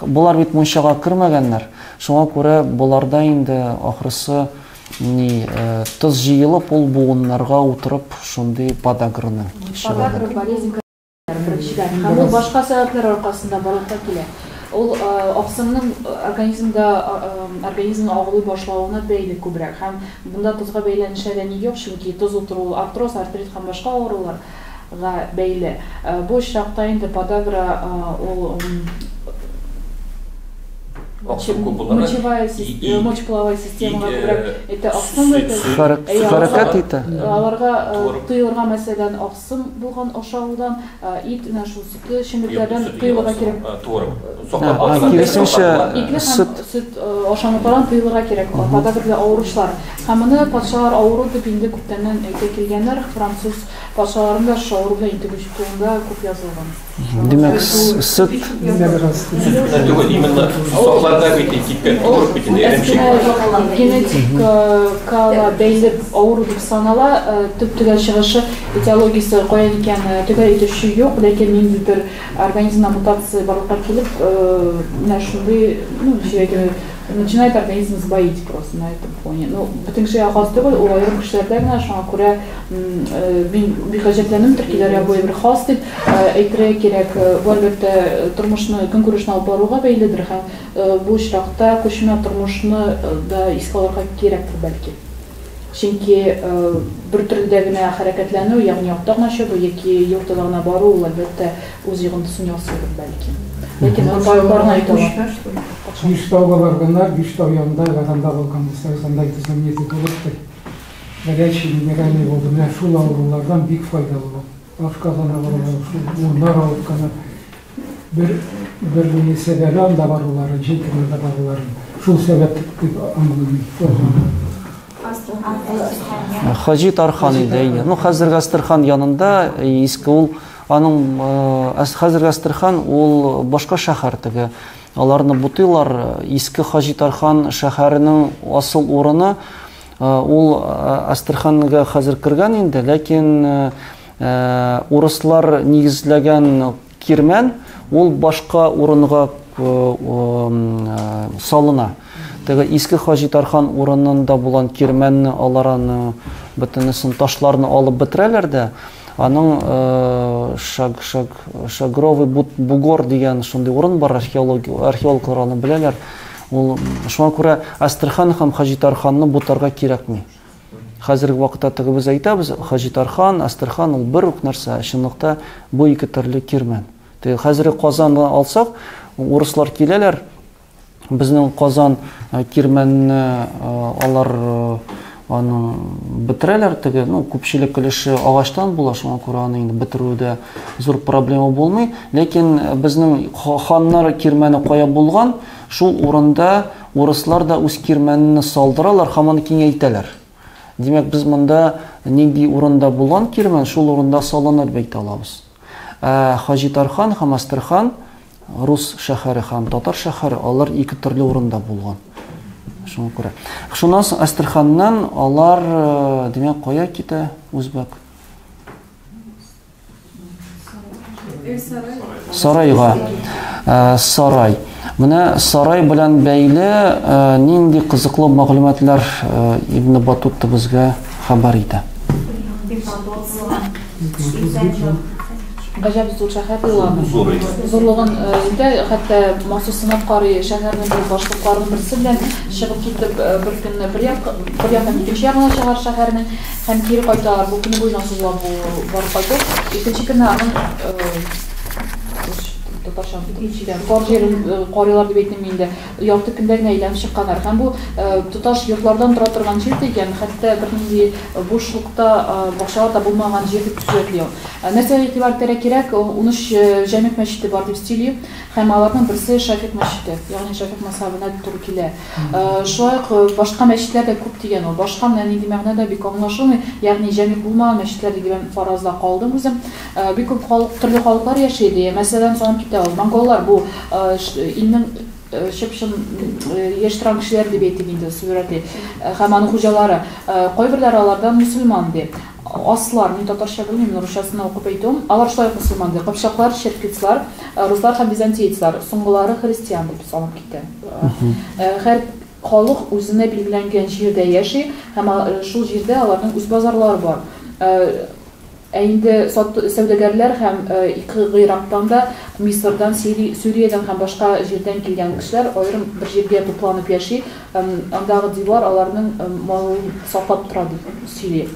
S1: Болар бит мунчага кермәгәннәр. Шуңа күрә боларда инде ахрысы ни тоз җыелып, ул буыннарга утырып шундый подаграны чыгара.
S4: Подагра болезнь беренчедән, һәм ул башка сәбәпләр аркасында барлыкка килә. Ул аксымның организмда организмны агулый башлавына бәйле күбрәк. Һәм бунда тозга бәйләнеше әллә ни юк, чөнки тоз утыру артроз, артрит һәм башка авыруларга бәйле. Бу очракта инде подагра ул мочевая мочеполовая системага күбрәк әйтә, аксым
S1: хәрәкәт итә.
S4: Аларга тыелырга, мәсәлән, аксым булган ашаудан, ит, менә шул сөтле эчемлекләрдән тыелырга кирәк.
S1: Киресенчә,
S4: сөт сөт ашамлыклардан тыелырга кирәк. Подагра авыручылар. Һәм моны патшалар авыру дип инде күптәннән әйтә килгәннәр. Француз патшаларында шул авыру белән интегүче турында күп язылган.
S1: Димәк, сөт
S5: түгел, именно сокларда бит кипкән творог бит инде эремчек.
S4: Генетикага бәйле авыру дип санала. Төп төгәл чыгышы, этиологиясе каян икән төгәл әйтүче юк, ләкин ниндидер организмда мутация барлыкка килеп, менә шундый, ну, начинает организм сбоить просто на этом фоне. Ну, бөтен кешегә хас түгел, ул аерым кешеләрдә генә, шуңа күрә мин бик гаҗәпләндем, төркиләргә бу бер хас дип әйтергә кирәк. Бу, әлбәттә, тормышны, көнкүрешне алып баруга бәйледер һәм бу очракта күчмә тормышны да искә алырга кирәктер бәлки. Чөнки бер төрледә генә хәрәкәтләнү, ягъни атта гына чабу яки юртада гына бару, ул әлбәттә үз йогынтысын ясыйдыр бәлки. Ләкин табиблар гына әйтә ала.
S3: Биштауга барганнар, Биштау янында Лаганда булган булсагыз, анда знаменитый курорт. Горячий минеральный воды. Менә шул авырулардан бик файдалы ул. Ашказан авырулары, шул буыннар авыртканы бер бер ни сәбәбе анда барулары, җәй көнендә барулары. Шул сәбәп дип аңлыйм.
S1: Хаҗи Тархан иде, әйе. Ну, хәзерге Әстерхан янында иске ул Аның хәзерге Әстерхан ул башка шәһәр теге. Аларны бутыйлар. Иске Хаҗитархан шәһәренең асыл урыны ул Әстерханга хәзер кергән инде, ләкин урыслар нигезләгән кирмән ул башка урынга салына. Теге Иске Хаҗитархан урынында булган кирмәнне алар аны бөтенесен ташларны алып бетерәләр дә, аның шаг, шаг, Шагровый бугор дигән шундый урын бар, археологлар аны беләләр. Ул шуңа күрә Әстерхан һәм Хаҗитарханны бутарга кирәкми. Хәзерге вакытта теге без әйтәбез, Хаҗитархан, Әстерхан ул бер үк нәрсә, чынлыкта бу ике төрле кирмән. Теге хәзерге Казанны алсак, урыслар киләләр, безнең Казан кирмәнне алар аны бетерәләр теге, ну, күпчелек өлеше агачтан була, шуңа күрә аны инде бетерүдә зур проблема булмый. Ләкин безнең ханнар кирмәне кая булган, шул урында урыслар да үз кирмәнне салдыралар һәм аны киңәйтәләр. Димәк, без монда нинди урында булган кирмән, шул урында салына дип әйтә алабыз. Ә Хаҗитархан һәм Астрхан рус шәһәре һәм татар шәһәре, алар ике төрле урында булган. Шуңа күрә. Шуннан соң Әстерханнан алар, димәк, кая китә үзбәк? Сарайга. Сарай. Менә сарай белән бәйле нинди кызыклы мәгълүматлар Ибн Батутта безгә хәбәр итә.
S4: Гаҗәп зур шәһәр ди ул аны.
S5: Зур иде.
S4: Зурлыгын итә, хәтта махсус сынап карый, шәһәрнең бер башлыкларының берсе белән чыгып китеп, бер көнне бер як, бер яктан икенче ягына чыгар шәһәрнең һәм кире кайталар. Бу көне буена сузыла бу барып кайту. Икенче көнне аның татарча тар җирен карыйлар дип әйтим инде. Ярты көндә генә әйләнеп чыкканнар. Һәм бу тоташ йортлардан тора торган җир дигән, хәтта бернинди бушлыкта, бакчалар да булмаган җир дип сурәтли ул. Нәрсәгә игътибар итәргә кирәк, 13 җәмигъ мәчете бар дип сөйли, һәм аларның берсе Шәфикъ мәчете, ягъни Шәфикъ мәзһәбенә туры килә. Шулай ук башка мәчетләр дә күп дигән ул. Башка менә нинди мәгънәдә бик аңлашылмый, ягъни җәмигъ булмаган мәчетләр дигән фаразда калдым үзем. Бик күп халык, төрле халыклар яши, ди. Мәсәлән, санап китә ул. Монголлар бу илнең чып-чын яшь торган кешеләре дип әйтик инде, сурәтли. Һәм аның хуҗалары. Кайберләре алардан мөселман, ди. Аслар, мин татарча белмим, русчасын укып әйтүем. Алар шулай ук мөселман, ди. Кыпчаклар, черкецлар, руслар һәм византиецлар, соңгылары христиан дип санап китә. Һәр халык үзенә билгеләнгән җирдә яши һәм шул җирдә аларның үз базарлары бар. Ә инде сәүдәгәрләр һәм Гыйрактан да, Мисырдан, Сүриядән һәм башка җирдән килгән кешеләр аерым бер җиргә тупланып яши, андагы дивар аларның малын саклап тора, дип сөйли.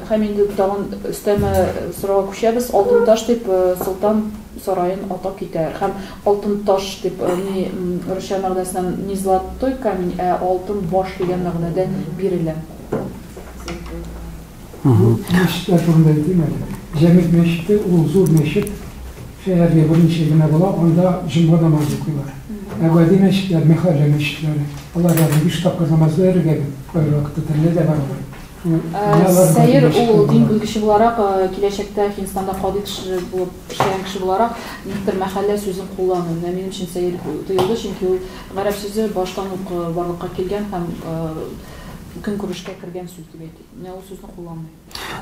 S4: Һәм инде тагын өстәмә сорауга күчәбез. Алтын таш дип солтан сараен атап китә. Һәм алтын таш дип ни русча мәгънәсеннән не золотой камень, ә алтын баш дигән мәгънәдә бирелә.
S3: Мәчетләр турында әйтим әле. Җәмигъ мәчете ул зур мәчет, шәһәргә берничә генә була, анда җомга намазы укыйлар. Ә гади мәчетләр, мәхәллә мәчетләре, аларда биш тапкыр намаз да йөрергә бит, кайвакытта телле дә бар алар.
S4: Сәер ул дин белгече буларак, киләчәктә Һиндстанда кадый кеше булып эшләгән кеше буларак, никтер мәхәллә сүзен куллану. Менә минем өчен сәер тоелды, чөнки ул гарәп сүзе баштан ук барлыкка килгән һәм көнкүрешкә кергән сүз дип әйтик. Менә ул сүзне кулланмый.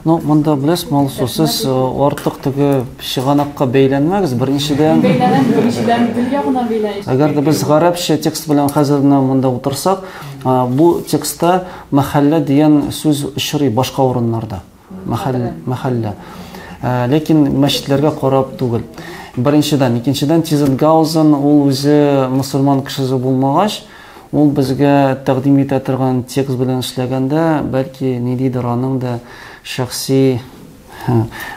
S1: Ну, монда беләсез, Алсу, сез артык теге чыганакка бәйләнмәгез. Беренчедән,
S4: бәйләнәм, беренчедән тел ягына бәйләнеш.
S1: Әгәр дә без гарәпчә текст белән хәзер менә монда утырсак, бу текстта мәхәллә дигән сүз очрый башка урыннарда. Мәхәллә, мәхәллә. Ләкин мәчетләргә карап түгел. Беренчедән, икенчедән Тизенгаузен ул үзе мусульман кешесе булмагач, Ул безгә тәкъдим итә торган текст белән эшләгәндә, бәлки ниндидер аның да шәхси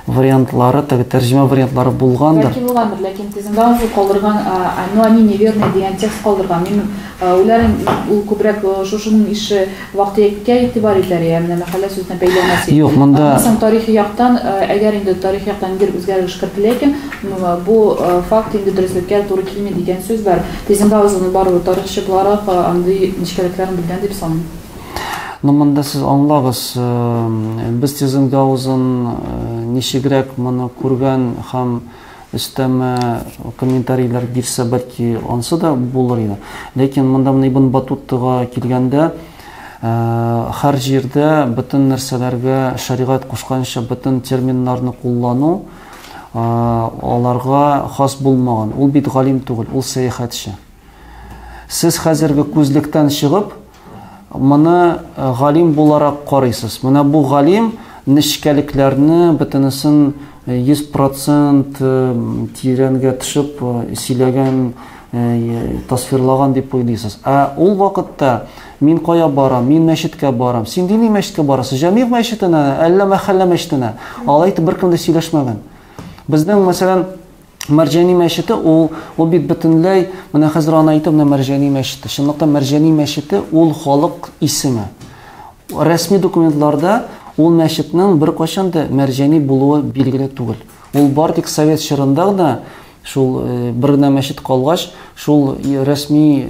S1: вариантлары, теге тәрҗемә вариантлары булгандыр.
S4: Бәлки булгандыр, ләкин Тизенгаузен калдырган Но они неверные дигән текст калдырган. Мин уйларым, ул күбрәк шушының ише вак-төяккә игътибар итәр, я менә мәхәллә сүзенә бәйләмәс иде.
S1: Юк, монда
S4: Аннан соң тарихи яктан, әгәр инде тарихи яктан ниндидер үзгәреш кертелә икән, Бу факт инде дөреслеккә туры килми дигән сүз бар. Тизенгаузен барыбер тарихчы буларак андый нечкәлекләрен белгән дип саныйм.
S1: Ну, монда сез аңлагыз, без Тизенгаузен ничегрәк моны күргән һәм өстәмә комментарийлар бирсә, бәлки ансы да булыр иде. Ләкин монда менә Ибн Батуттага килгәндә, һәр җирдә бөтен нәрсәләргә шәригать кушканча бөтен терминнарны куллану аларга хас булмаган. Ул бит галим түгел, ул сәяхәтче. Сез хәзерге күзлектән чыгып, моны галим буларак карыйсыз. Менә бу галим нечкәлекләрне бөтенесен 100% тирәнгә төшеп сөйләгән, тасвирлаган дип уйлыйсыз. Ә ул вакытта мин кая барам? Мин мәчеткә барам. Син дини мәчеткә барасың? Җәмигъ мәчетенә, әллә мәхәллә мәчетенә? Алай итеп беркем дә сөйләшмәгән. Безнең, мәсәлән, Мәрҗани мәчете ул, ул бит бөтенләй, менә хәзер аны әйтәм, менә Мәрҗани мәчете. Чынлыкта Мәрҗани мәчете ул халык исеме. Рәсми документларда ул мәчетнең беркайчан да Мәрҗани булуы билгеле түгел. Ул бар тик совет чорында гына шул бер генә мәчет калгач, шул рәсми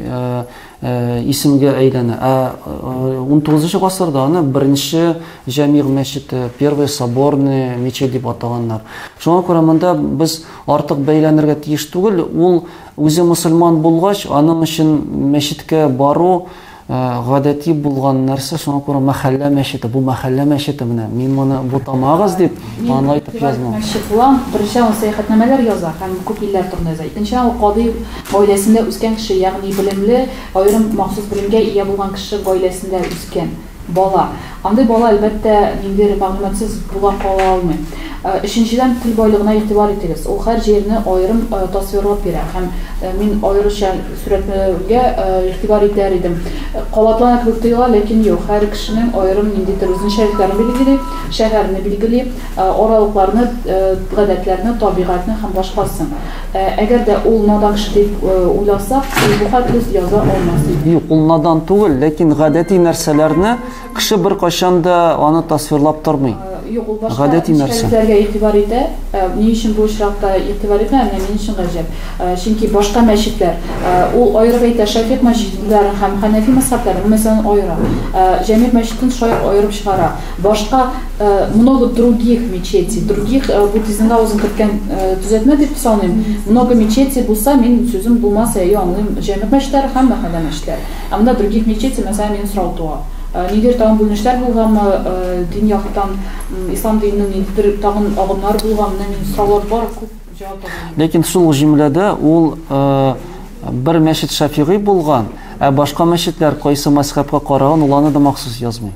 S1: исемгә әйләнә. Ә 19 гасырда аны беренче Җәмигъ мәчете, первая соборная мечеть дип атаганнар. Шуңа күрә монда без артык бәйләнергә тиеш түгел. Ул үзе мөселман булгач, аның өчен мәчеткә бару гадәти булган нәрсә. Шуңа күрә мәхәллә мәчете, бу мәхәллә мәчете менә. Мин моны бутамагыз дип аны әйтеп язмам.
S4: Мәчет була. Беренчедән, ул сәяхәтнамәләр яза һәм күп илләр турында яза. Икенчедән, ул кадый гаиләсендә үскән кеше, ягъни белемле, аерым махсус белемгә ия булган кеше гаиләсендә үскән бала. Андый бала, әлбәттә, ниндидер мәгълүматсыз була кала алмый. Өченчедән, тел байлыгына игътибар итегез. Ул һәр җирне аерым тасвирлап бирә һәм мин аеруча сурәтләүгә игътибар итәр идем. Кабатлана кебек тоела, ләкин юк, һәр кешенең аерым ниндидер үзенчәлекләрен билгели, шәһәрне билгели, аралыкларны, гадәтләрне, табигатьне һәм башкасын. Әгәр дә ул надан кеше дип уйласак, ул бу хәтле яза алмас иде.
S1: Юк, ул надан түгел, ләкин гадәти нәрсәләрне кеше беркайчан да аны тасвирлап тормый.
S4: Юк, ул башка нечкәлекләргә игътибар итә. Ни өчен бу очракта игътибар итмәгән, менә минем өчен гаҗәп. Чөнки башка мәчетләр, ул аерып әйтә, Шәфикъ мәчетләрен һәм Хәнәфи мәзһәбләрен, мәсәлән, аера. Җәмигъ мәчетен шулай ук аерып чыгара. Башка много других мечетей, других бу Тизенгаузен керткән төзәтмә дип саныйм. Много мечетей булса, мин сүзем булмас, әйе, аңлыйм, җәмигъ мәчетләре һәм мәхәллә мәчетләре. Ә монда других мечетей, мәсәлән, минем сорау туа. Ниндидер тагын бүленешләр булганмы, дин яктан, ислам диненең ниндидер тагын агымнары булганмы, менә минем сораулар бар, күп җавап таба алмыйм.
S1: Ләкин шул ук җөмләдә ул бер мәчет Шәфигый булган, ә башка мәчетләр кайсы мәзхәбкә караган, ул аны да махсус язмый.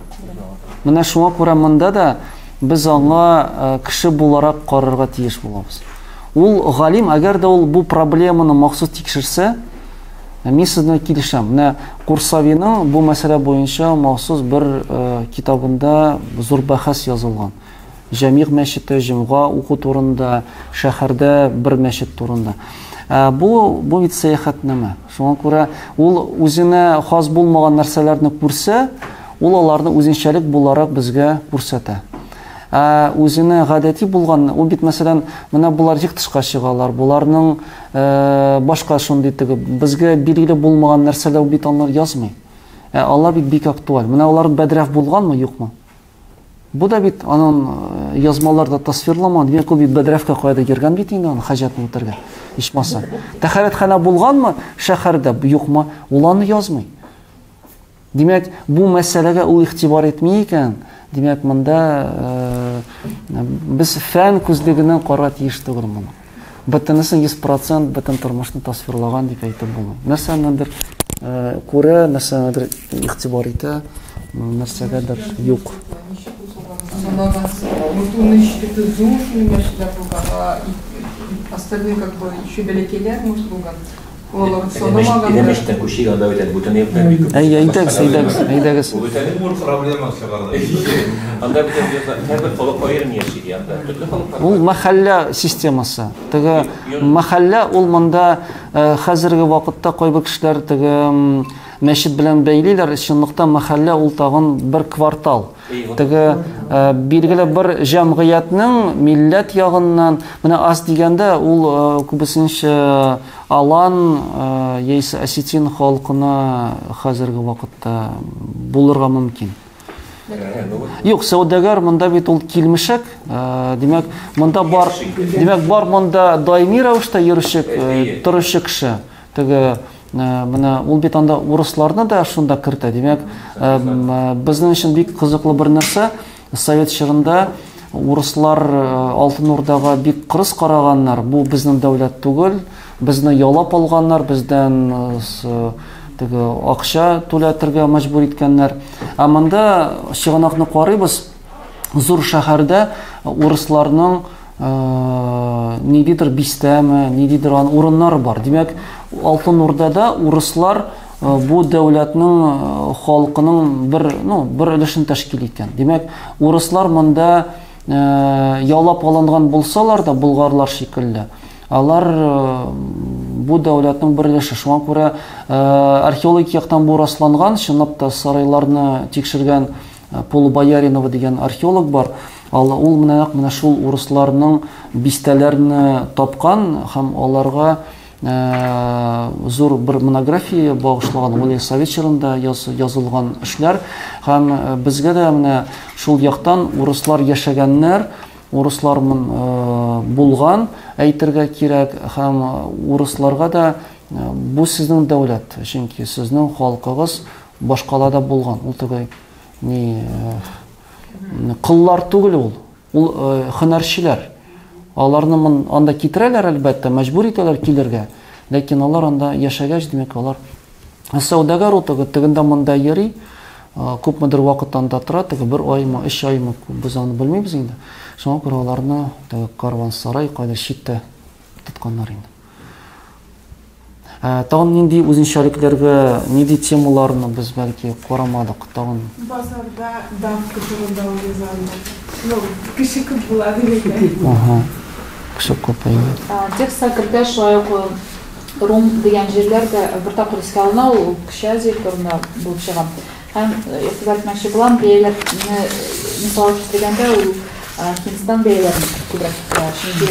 S1: Менә шуңа күрә монда да без аңа кеше буларак карарга тиеш булабыз. Ул галим, әгәр дә ул бу проблеманы махсус тикшерсә, мин сезне килешәм. Менә Курсавиның бу мәсьәлә буенча махсус бер китабында зур бәхәс язылган. Җәмигъ мәчете, җомга уку турында, шәһәрдә бер мәчет турында. Бу, бу бит сәяхәтнамә. Шуңа күрә ул үзенә хас булмаган нәрсәләрне күрсә, ул аларны үзенчәлек буларак безгә күрсәтә. Ә үзенә гадәти булган, ул бит, мәсәлән, менә болар җик тышка чыгалар, боларның башка шундый теге безгә билгеле булмаган нәрсәләр бит алар язмый. Ә алар бит бик актуаль. Менә алар бәдрәф булганмы, юкмы? Бу да бит аның язмаларда тасвирламаган. Димәк, ул бит бәдрәфкә каяда йөргән бит инде аны хаҗәтне үтәргә. Ичмаса. Тәһарәтханә булганмы шәһәрдә, юкмы? Ул аны язмый. Димәк, бу мәсьәләгә ул игътибар итми икән, димәк, монда без фән күзлегеннән карарга тиеш түгел моны. Бөтенесен 100% бөтен тормышны тасвирлаган дип әйтеп булмый. Нәрсәнедер күрә, нәрсәнедер игътибар итә, нәрсәгәдер юк.
S2: Остальные как бы еще бәләкәйләр, может, булган.
S5: Әйдәмәчтән күчик, анда бит әле бүтән әйберләр бик күп.
S1: Әй, әйдәгез, әйдәгез, әйдәгез.
S5: Бу бит әле зур
S8: проблема чыгарды.
S5: Анда бит әле һәрбер халык аерым яши, ди анда. Төрле халыклар.
S1: Ул мәхәллә системасы. Теге мәхәллә ул монда хәзерге вакытта кайбер кешеләр теге мәчет белән бәйлиләр. Чынлыкта мәхәллә ул тагын бер квартал. Теге билгеле бер җәмгыятьнең милләт ягыннан, менә ас дигәндә ул күбесенчә алан яисә осетин халкына хәзерге вакытта булырга мөмкин. Юк, сәүдәгәр монда бит ул килмешәк. Димәк, монда бар, димәк, бар монда даими рәвештә йөрүче, торучы кеше. Теге менә ул бит анда урысларны да шунда кертә. Димәк, безнең өчен бик кызыклы бер нәрсә. Совет чорында урыслар Алтын Урдага бик кырыс караганнар. Бу безнең дәүләт түгел. Безне ялап алганнар, бездән теге акча түләтергә мәҗбүр иткәннәр. Ә монда чыганакны карыйбыз, зур шәһәрдә урысларның ниндидер бистәме, ниндидер урыннар бар. Димәк, Алтын Урдада урыслар бу дәүләтнең халкының бер, ну, бер өлешен тәшкил иткән. Димәк, урыслар монда ялап алынган булсалар да, болгарлар шикелле, алар бу дәүләтнең бер өлеше. Шуңа күрә археологик яктан бу расланган, чынлап та сарайларны тикшергән Полубояринова дигән археолог бар. Ул менә нәкъ менә шул урысларның бистәләрне тапкан һәм аларга зур бер монография багышлаган, ул совет чорында язылган эшләр. Һәм безгә дә менә шул яктан урыслар яшәгәннәр, урыслар булган әйтергә кирәк, һәм урысларга да бу сезнең дәүләт, чөнки сезнең халкыгыз башкалада булган. Ул теге ни коллар түгел ул. Ул һөнәрчеләр. Аларны анда китерәләр, әлбәттә, мәҗбүр итәләр килергә. Ләкин алар анда яшәгәч, димәк, алар сәүдәгәр ул теге тегендә монда йөри, күпмедер вакыт анда тора, теге бер аймы, өч аймы, без аны белмибез инде. Шуңа күрә аларны теге карван-сарай кайда читтә тотканнар инде. Тагын нинди үзенчәлекләргә, нинди темаларны без бәлки карамадык тагын?
S2: Базарда давка турында ул яза анда. Ну, кеше күп була дип әйтә.
S1: Ага. Кеше күп, әйе.
S4: Текстка кертә шулай ук Рум дигән җирләр дә бер тапкыр искә алына, ул Кече Азия турында булып чыга. Һәм игътибар итмәкче булам, бәяләрне мисал китергәндә ул Һиндстан бәяләрен күбрәк китерә. Чөнки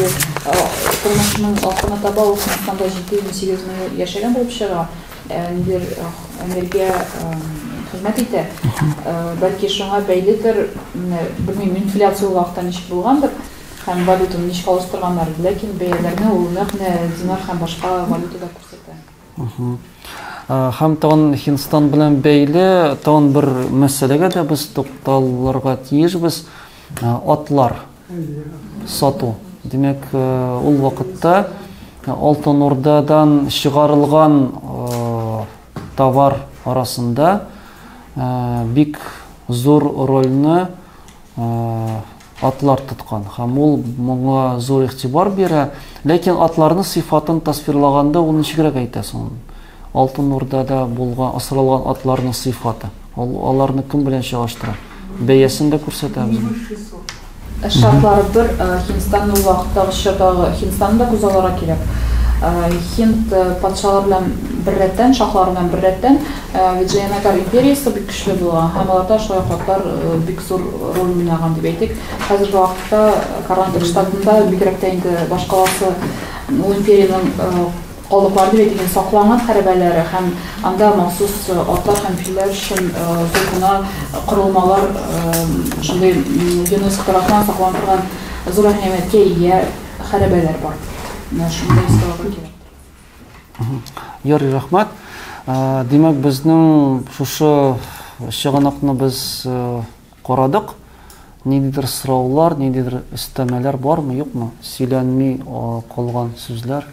S4: тормышының ахырына таба ул Һиндстанда 708 мең ел яшәгән булып чыга, ниндидер әмиргә хезмәт итә. Бәлки шуңа бәйледер, белмим, инфляция ул вакытта ничек булгандыр һәм валютаны ничек алыштырганнар, ләкин бәяләрне ул нәкъ менә динар һәм башка валютада күрсәтә.
S1: Һәм тагын Һиндстан белән бәйле тагын бер мәсьәләгә дә без тукталырга тиешбез. Атлар сату. Димәк, ул вакытта Алтын Урдадан чыгарылган товар арасында бик зур рольне атлар тоткан һәм ул моңа зур игътибар бирә. Ләкин атларның сыйфатын тасвирлаганда ул ничегрәк әйтә соң? Алтын Урдада булган, асралган атларның сыйфаты. Ул аларны кем белән чагыштыра? Бәясен дә күрсәтә безгә.
S4: Шартлары бер, Һиндстанның ул вакыттагы чордагы Һиндстанны да күзалларга кирәк. Һинд патшалары белән беррәттән, шаһлары белән беррәттән Виджаянагар империясе бик көчле булган һәм аларда шулай ук атлар бик зур роль уйнаган дип әйтик. Хәзерге вакытта Карнатак штатында бигрәк тә инде башкаласы ул империянең калдыклары дип әйтик инде сакланган хәрабәләре һәм анда махсус атлар һәм филләр өчен зур гына корылмалар шундый ЮНЕСКО тарафыннан саклана торган зур әһәмияткә ия хәрабәләр бар. Менә шуны да искә алырга кирәк.
S1: Ярый, рәхмәт. Димәк, безнең шушы чыганакны без карадык. Ниндидер сораулар, ниндидер өстәмәләр бармы, юкмы? Сөйләнми калган сүзләр.